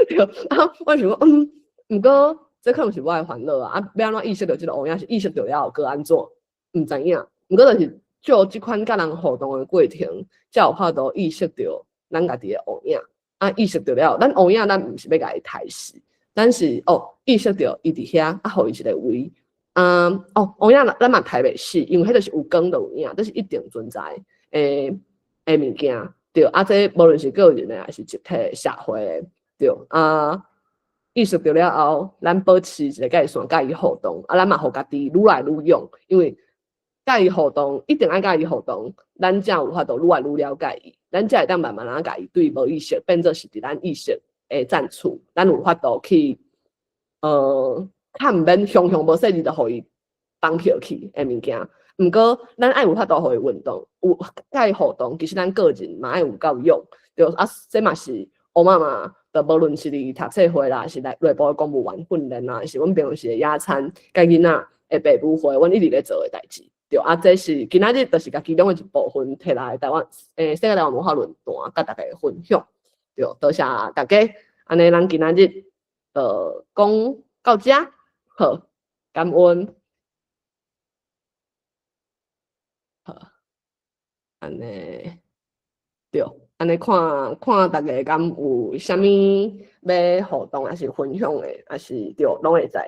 對，啊，我想講，毋過這可能是我的煩惱啊！啊，欲按怎意識著這个烏影，是意識著了後閣按怎？毋知影。毋過就是藉這款佮人互動的過程，才有法度意識著咱家己的烏影。啊，意識著了，咱烏影咱毋是欲共伊刣死，咱是哦意識著伊佇遐，啊，予伊一个位。哦，烏影咱嘛刣袂死，因為彼就是有光就有影，這是一定存在的物件。對，啊，這無論是個人的，還是集體社會的，對，啊，意識著了後，咱保持一个界線，佮伊互動，啊，咱嘛予家己愈來愈勇，因為佮伊互動，一定愛佮伊互動，咱才有法度愈來愈了解伊，咱才會當慢慢仔共伊對無意識變做是佇咱意識的戰處，咱有法度去，較毋免雄雄無細膩就予伊綁票去的物件。毋過，咱愛有法度予伊運動，有佮伊互動，其實咱個人嘛愛有夠勇，對啊，這嘛是烏媽媽，就無論是佇讀冊會啦，是來內部的公務員訓練啦，是阮平常時的野餐，佮囡仔的爸母會，阮一直咧做的代誌。對啊，這是今仔日就是共其中的一部分提來台灣，世界台灣文化論壇，佮大家分享。對，多謝大家，按呢咱今仔日就講到遮，好，感恩。好，按呢，對，按呢看看大家敢有啥物欲互動，抑是分享的，抑是對，攏會使。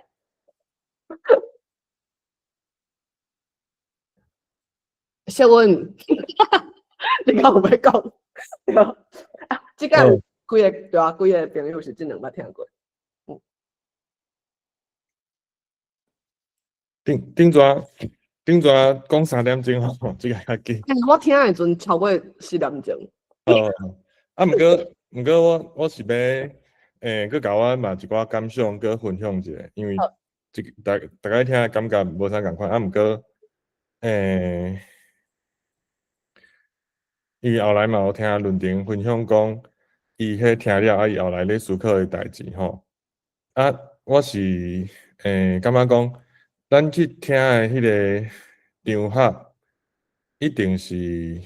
小文，你敢有欲講？對，啊，這個有幾个對啊，幾个朋友是這兩捌聽過。頂頂逝頂逝講3點鐘吼，這个較緊。欸，我聽的時陣超過4點鐘。哦，啊，毋過我是欲，閣共我嘛一寡感想閣分享一下，因為這个逐逐擺聽的感覺無啥仝款，啊，毋過，伊後來嘛有聽論壇分享講，伊彼聽了，啊，伊後來咧思考的代誌吼。啊，我是感覺講，咱去聽的彼个場合，一定是，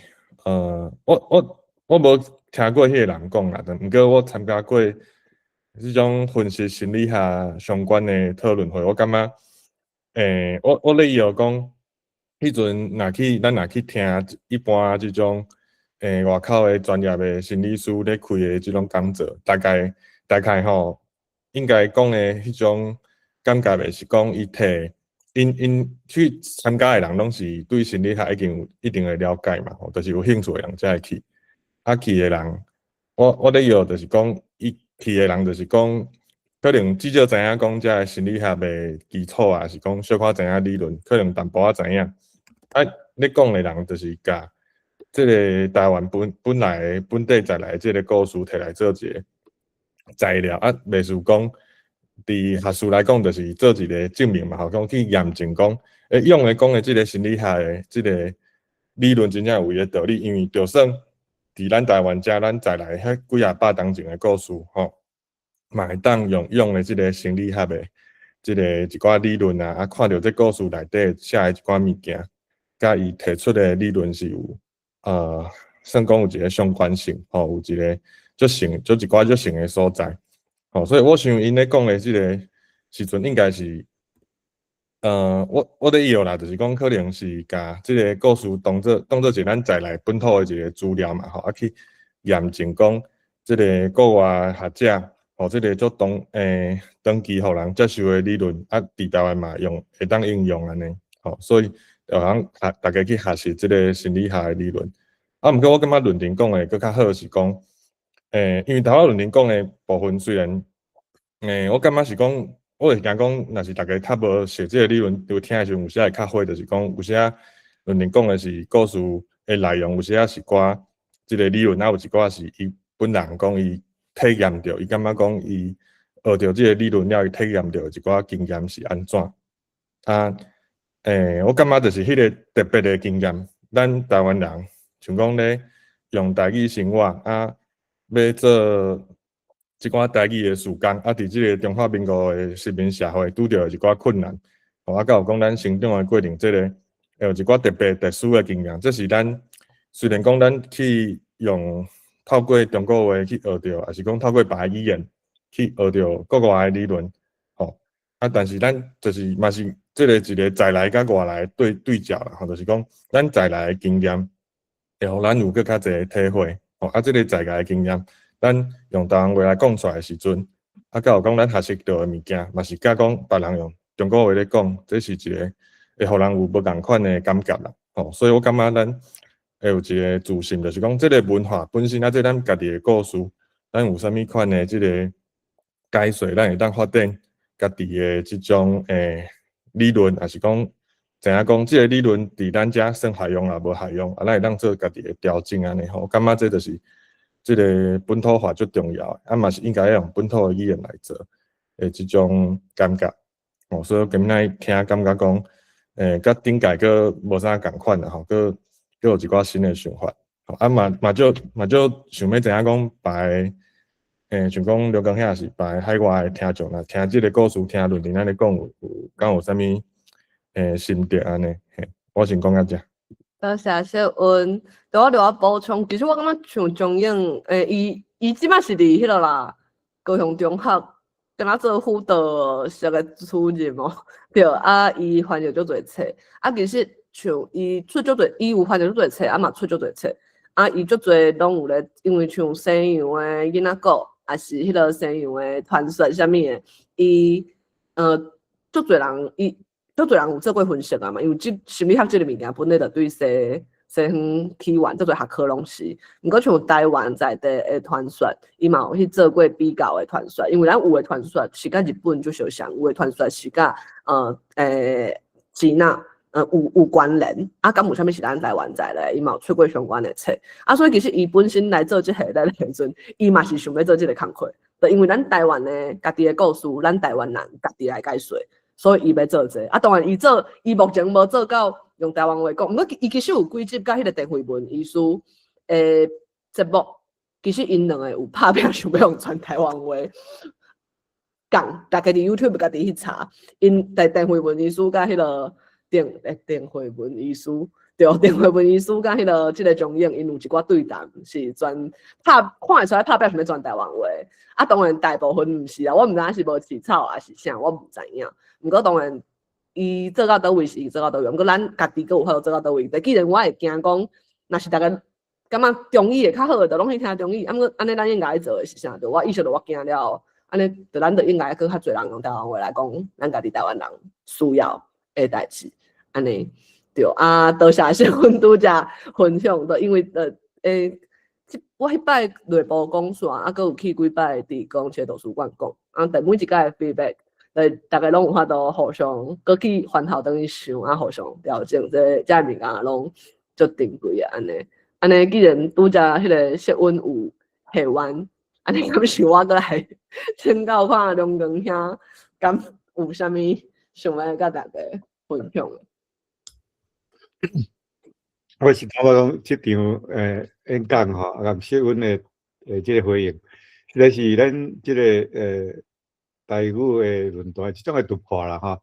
我無聽過彼个人講啦，但毋過我參加過這種分析心理學相關的討論會，我感覺，我咧臆講，彼陣若去咱若去聽一般這種，外口的專業的心理師咧開的這種講座，大概吼，應該講的彼種感覺的是講，伊提𪜶𪜶去參加的人，攏是對心理學已經有一定的了解嘛，吼，就是有興趣的人才會去。啊，去的人，我咧臆就是講，伊去的人就是講，可能至少知影講這个心理學的基礎啊，是講小可知影理論，可能淡薄仔知影。啊，咧講的人就是共這个台灣本來本地在來這个故事提來做一个材料，啊，袂輸講，佇學術來講，就是做一个證明嘛，吼，講去驗證講，用的講的這个心理學的這个理論真正有伊的道理，因為就算佇咱台灣遮，咱在來彼幾仔百冬前的故事，吼，嘛會當用的這个心理學的這个一寡理論啊，啊，看著這故事內底寫的一寡物件，佮伊提出的理論是有，算講有一个相關性，吼，有一个足像足一寡足像的所在，吼，所以我想𪜶咧講的這个時陣應該是，我咧臆啦，就是講可能是共這个故事當做一個咱在來本土的一个資料嘛，吼，啊去驗證講這个國外學者，吼，這个足長長期予人接受的理論，啊，佇台灣嘛用會當應用按呢，吼，所以就通學逐家去學習這个心理學的理論。啊，毋過我感覺論壇講的閣較好是講，因為頭仔論壇講的部分雖然，我感覺是講，我會驚講，若是逐家較無熟這个理論，有聽的時陣有時會較火，就是講有時論壇講的是故事的內容，有時仔是寡這個理論，啊有一寡是伊本人講伊體驗著，伊感覺講伊學著這個理論了，伊體驗著一寡經驗是按怎。啊，我感覺就是彼個特別的經驗，咱台灣人像講咧用台語生活啊，欲做這寡台語的事工，啊，佇這個中華民國的殖民社會拄著一寡困難，吼，啊，閣有講咱成長的過程，這個會有一寡特別特殊的經驗，這是咱雖然講咱去用透過中國話去學著，抑是講透過別个語言去學著國外的理論，吼，啊，但是咱就是嘛是這個一個在來佮外來對照啦，吼，就是講咱在來的經驗會予咱有閣較濟的體會，吼，啊，這個在外的經驗，咱用台灣話來講出來的時陣，啊，閣有講咱學習著的物件，嘛是佮講別人用中國話咧講，這是一個會予人有無仝款的感覺啦，吼，所以我感覺咱會有一個自信，就是講這個文化本身啊，這咱家己的故事，咱有啥物款的這個解說，咱會當發展家己的這種理論，抑是講知影講這個理論佇咱遮算合用抑無合用，啊，咱會當做家己的調整按呢吼，我感覺這就是這個本土化足重要的，啊嘛是應該用本土的語言來做的這種感覺，哦，所以我今仔日聽感覺講，佮頂屆閣無啥仝款啦吼，閣有一寡新的想法，啊嘛嘛足嘛足想欲知影講別个，像講劉剛兄是別个海外的聽眾啦，聽這個故事，聽論壇按呢講有敢有啥物心得按呢？嘿，我先講到遮。多謝小恩，對我著愛補充，其實我感覺像張穎，伊這擺是佇彼個啦，高雄中學，敢若做輔導室的主任哦，對，啊，伊翻譯足濟冊，啊，其實像伊出足濟，伊有翻譯足濟冊，啊嘛出足濟冊，啊，伊足濟攏有咧，因為像西洋的囡仔故，抑是彼個西洋的傳說啥物的，伊足濟人伊。足濟人有做過分析啊嘛，因為這心理學這個物件本來就對西方起源，足濟學科攏是。毋過像台灣在地的傳說，伊嘛有去做過比較的傳說，因為咱有的傳說是佮日本足相像，有的傳說是佮支那有關聯。啊，敢有啥物是咱台灣在地，伊嘛有出過相關的冊。啊，所以其實伊本身來做這個的時陣，伊嘛是想欲做這個工課，就因為咱台灣的家己的故事，咱台灣人家己來解說。所以伊欲做這個，啊，當然伊做，伊目前無做到用台灣話講，毋過伊其實有幾集佮彼個鄭惠文醫師的節目，其實𪜶兩个有拍拚想欲用全台灣話講，逐家佇 YouTube 家己去查，𪜶鄭惠文醫師佮彼個鄭惠文醫師，對，鄭惠文醫師佮彼個這個張穎，𪜶有一寡對談是全拍看會出來拍拚想欲全台灣話，啊，當然大部分毋是啊，我毋知影是無飼草抑是啥，我毋知影。毋過當然，伊做到佗位是伊做到佗位，毋過咱家己閣有法度做到佗位。但既然我會驚講，若是逐家感覺中語會較好的，就攏去聽中語。啊，毋過按呢，咱應該做的是啥？就我意識著我驚了後，按呢，就咱就應該閣較濟人用台灣話來講，咱家己台灣人需要的代誌。按呢，對啊，多謝小阮拄才分享，就因為我彼擺內部講煞，啊，閣有去幾擺佇公車圖書館講，啊，但每一擺的 feedback，逐家攏有法度互相閣去翻頭轉去想，啊，互相調整，這個物件攏足珍貴的按呢。按呢，既然拄才彼個釋溫有下彎，按呢敢是我閣來請教看梁光兄，敢有啥物想欲佮大家分享的？我是感覺講這場演講吼，啊，佮釋溫的這個回應，實在是咱這個台語的論壇一種的突破啦吼。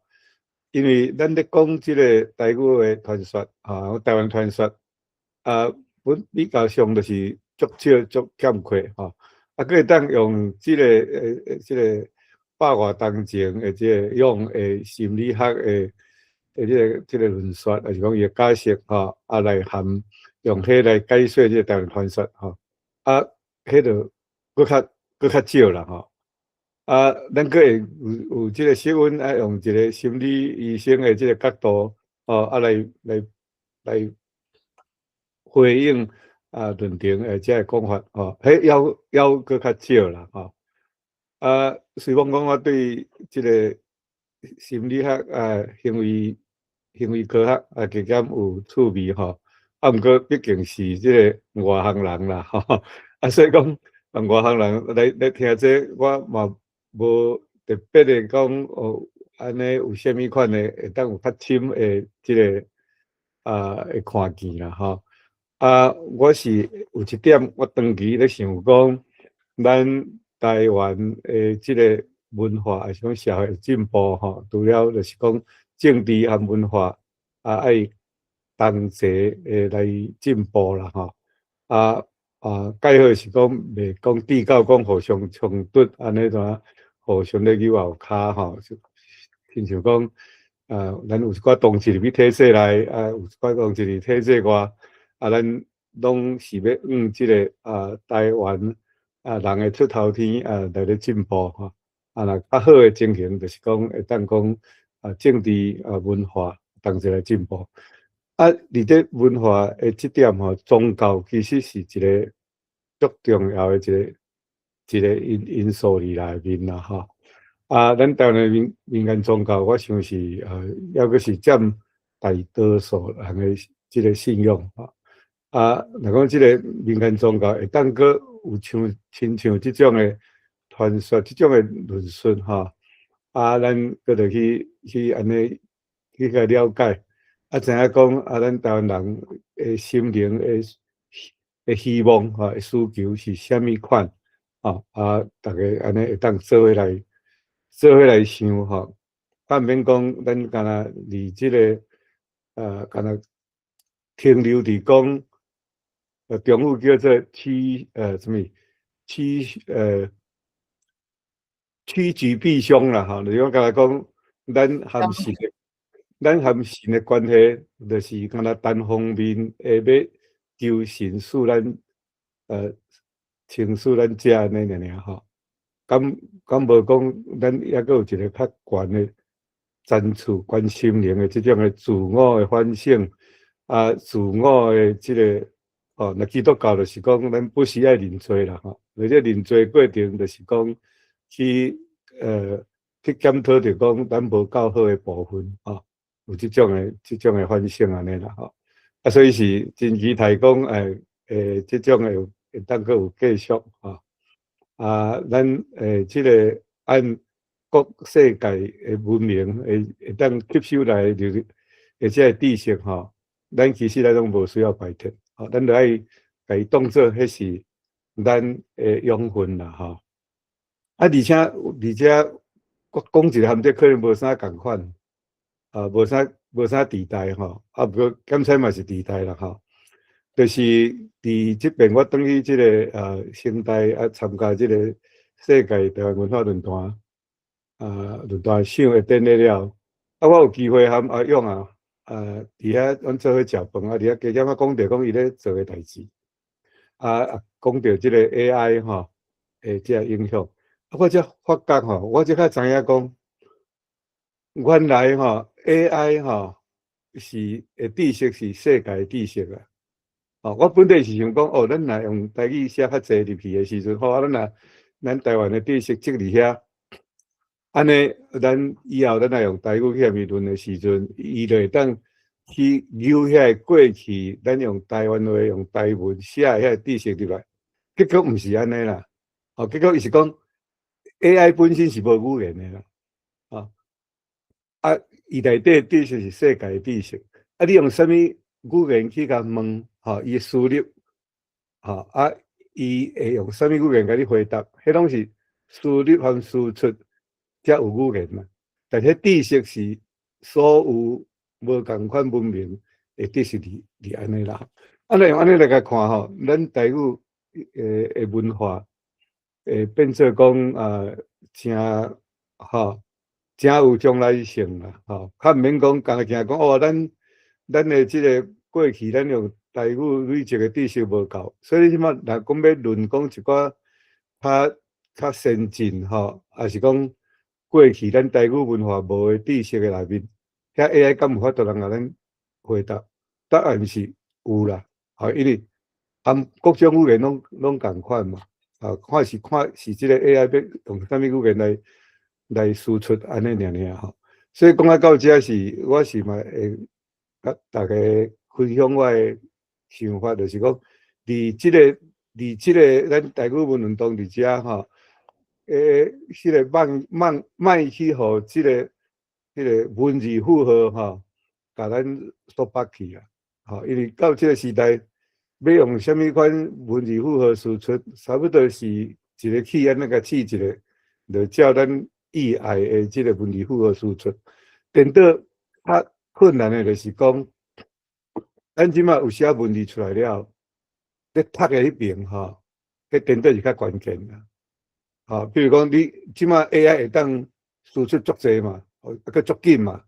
因為咱咧講這個台語的傳說，吼，台灣傳說，啊，本比較上就是足少足欠缺吼，啊，閣會當用這個百外當前的這個用的心理學的這個論說，抑是講伊的假設吼，啊來含用彼來解說這個台灣傳說吼，啊，彼就閣較少啦吼。啊，咱閣會有這個釋溫啊，用一個心理醫生的這個角度，吼，啊來回應啊論壇的這個講法，吼，彼猶閣較少啦，吼。啊，雖罔講我對這個心理學啊、行為科學啊，加減有趣味吼，啊，啊，毋過畢竟是這个外行人啦，吼，啊，所以講外行人來聽這個，我嘛無特別的講哦，按呢有啥物款的會當有較深的這个的看見啦，吼。啊，我是有一點，我長期咧想講，咱台灣的這个文化，抑是講社會進步吼，除了就是講政治和文化啊，愛同齊的來進步啦，吼。啊，蓋好是講袂講至到講互相衝突，按呢怎互相咧扭後跤吼，親像講啊，咱有一寡同志入去體制內，啊，有一寡同志佇體制外，啊，咱攏是欲向這个台灣人的出頭天來咧進步吼。啊，若較好的情形，就是講會當講政治文化同齊來進步。啊，佇這文化的這點吼，宗教其實是一个足重要的一个因素佇內面啦吼。啊，咱台灣的民間宗教，我想是猶閣是佔大多數人的這个信仰吼。啊，若講這个民間宗教會當閣有像親像這種的傳說，這種的論述吼，啊，咱閣著去按呢去共了解，啊，知影講啊，咱台灣人的心靈的希望吼，的需求是啥物款，吼，啊，逐家按呢會當做伙來想吼，啊，毋免講咱干焦佇這个干焦停留佇講，中語叫做啥物趨吉避凶啦，吼，就是講干焦講，咱和神的關係，就是干焦單方面的欲求神賜咱，清賜咱食按呢爾爾吼。敢無講，咱猶閣有一个較懸的層次，關心靈的這種的自我的反省，啊，自我的這个，哦，若基督教就是講，咱不時愛認罪啦，吼，而這認罪過程就是講去檢討，著講咱無夠好的部分，吼，有這種的反省按呢啦，吼。啊，所以是真期待講，這種的會當閣有繼續，吼。啊，咱這个按各世界的文明會當吸收來就是的這个知識吼，咱其實咱攏無需要排斥，吼，咱著愛共伊當做彼是咱的養分啦，吼。啊，而且我講一个和這可能無啥仝款，啊，無啥佇代吼，啊，毋過敢猜嘛是佇代啦，吼。就是佇這邊我轉去這个成大參加這个世界台灣文化論壇，論壇賞的典禮了，啊，我有機會和阿勇佇遐阮做伙食飯，啊，佇遐加減仔講著講伊咧做的代誌，啊，講著這个 AI 吼的這个影響，啊，我才發覺吼，我才較知影講，原來吼 AI 吼是的知識是世界的知識啊。哦，我本來是想講，哦，咱若用台語寫較濟入去的時陣，好啊，咱若咱台灣的知識積佇遐，按呢，咱以後咱若用台語去共伊論的時陣，伊就會當去扭遐个過去，咱用台灣話用台文寫的遐个知識入來，結果毋是按呢啦。哦，結果伊是講 AI 本身是無語言的啦，啊，伊內底知識是世界的知識，啊，你用啥物語言去共問，吼，伊輸入，吼，啊，伊會用啥物語言共你回答？彼攏是輸入和輸出才有語言嘛。但彼知識是所有無仝款文明的知識佇按呢啦。啊，咱用按呢來共看吼，咱台語的文化會變做講誠吼，誠有將來性啦，吼，較毋免講，干焦驚講哦，咱的這个過去，咱用台語累積的知識無夠，所以這擺若講欲論講一寡較先進吼，抑是講過去咱台語文化無的知識的內面，遐 AI 敢有法度通共咱回答？答案是有啦，吼，因為含各種語言攏仝款嘛，啊，看是這个 AI 欲用啥物語言來輸出按呢爾爾吼，所以講啊到遮是，我是嘛會佮逐家分享我的想法，就是講，佇這個咱台語文運動佇遮吼，彼個放放莫去予這個文字負荷吼，共咱束縛去啊！吼，因為到這個時代，欲用啥物款文字負荷輸出，差不多是一个去按呢共試一下，就照咱意愛的這個文字負荷輸出。顛倒較困難的就是講，咱這馬有寫文字出來了，咧讀的彼爿吼，彼顛倒是較關鍵啦。吼，比如講你這馬 AI 會當輸出足濟嘛，啊閣足緊嘛，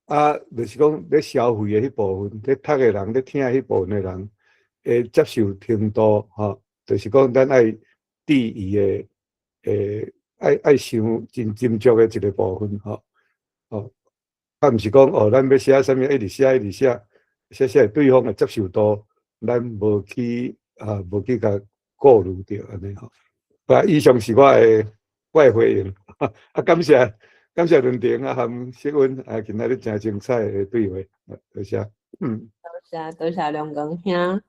啊，就是講咧消費的彼部分，咧讀的人，咧聽的彼部分的人，會接受程度，吼，就是講咱愛注意的，愛想真斟酌的一個部分，吼，哦，啊，毋是講哦，咱欲寫啥物，一直寫，一直寫，寫寫對方的接受度，咱無去共顧慮著按呢吼。啊，以上是我的回應，啊，感謝感謝論壇啊，含釋溫啊，今仔日誠精彩的對話，多謝。多謝多謝梁光兄。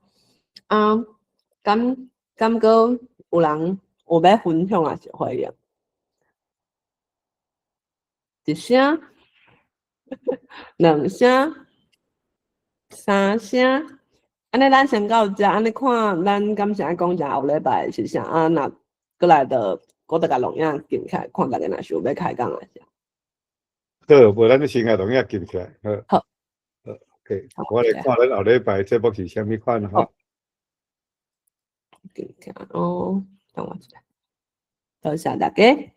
啊，敢閣有人有欲分享抑是回應？一聲、兩聲、三聲，按呢咱先到遮，按呢看咱敢是愛講一下後禮拜是啥啊？若閣來就閣逐共錄影撳起來，看逐家若是有欲開講抑是。好，無咱先共錄影撳起來，好。好。好，OK，我來看咱後禮拜節目是啥物款吼。撳起來哦，等我一下。多謝大家。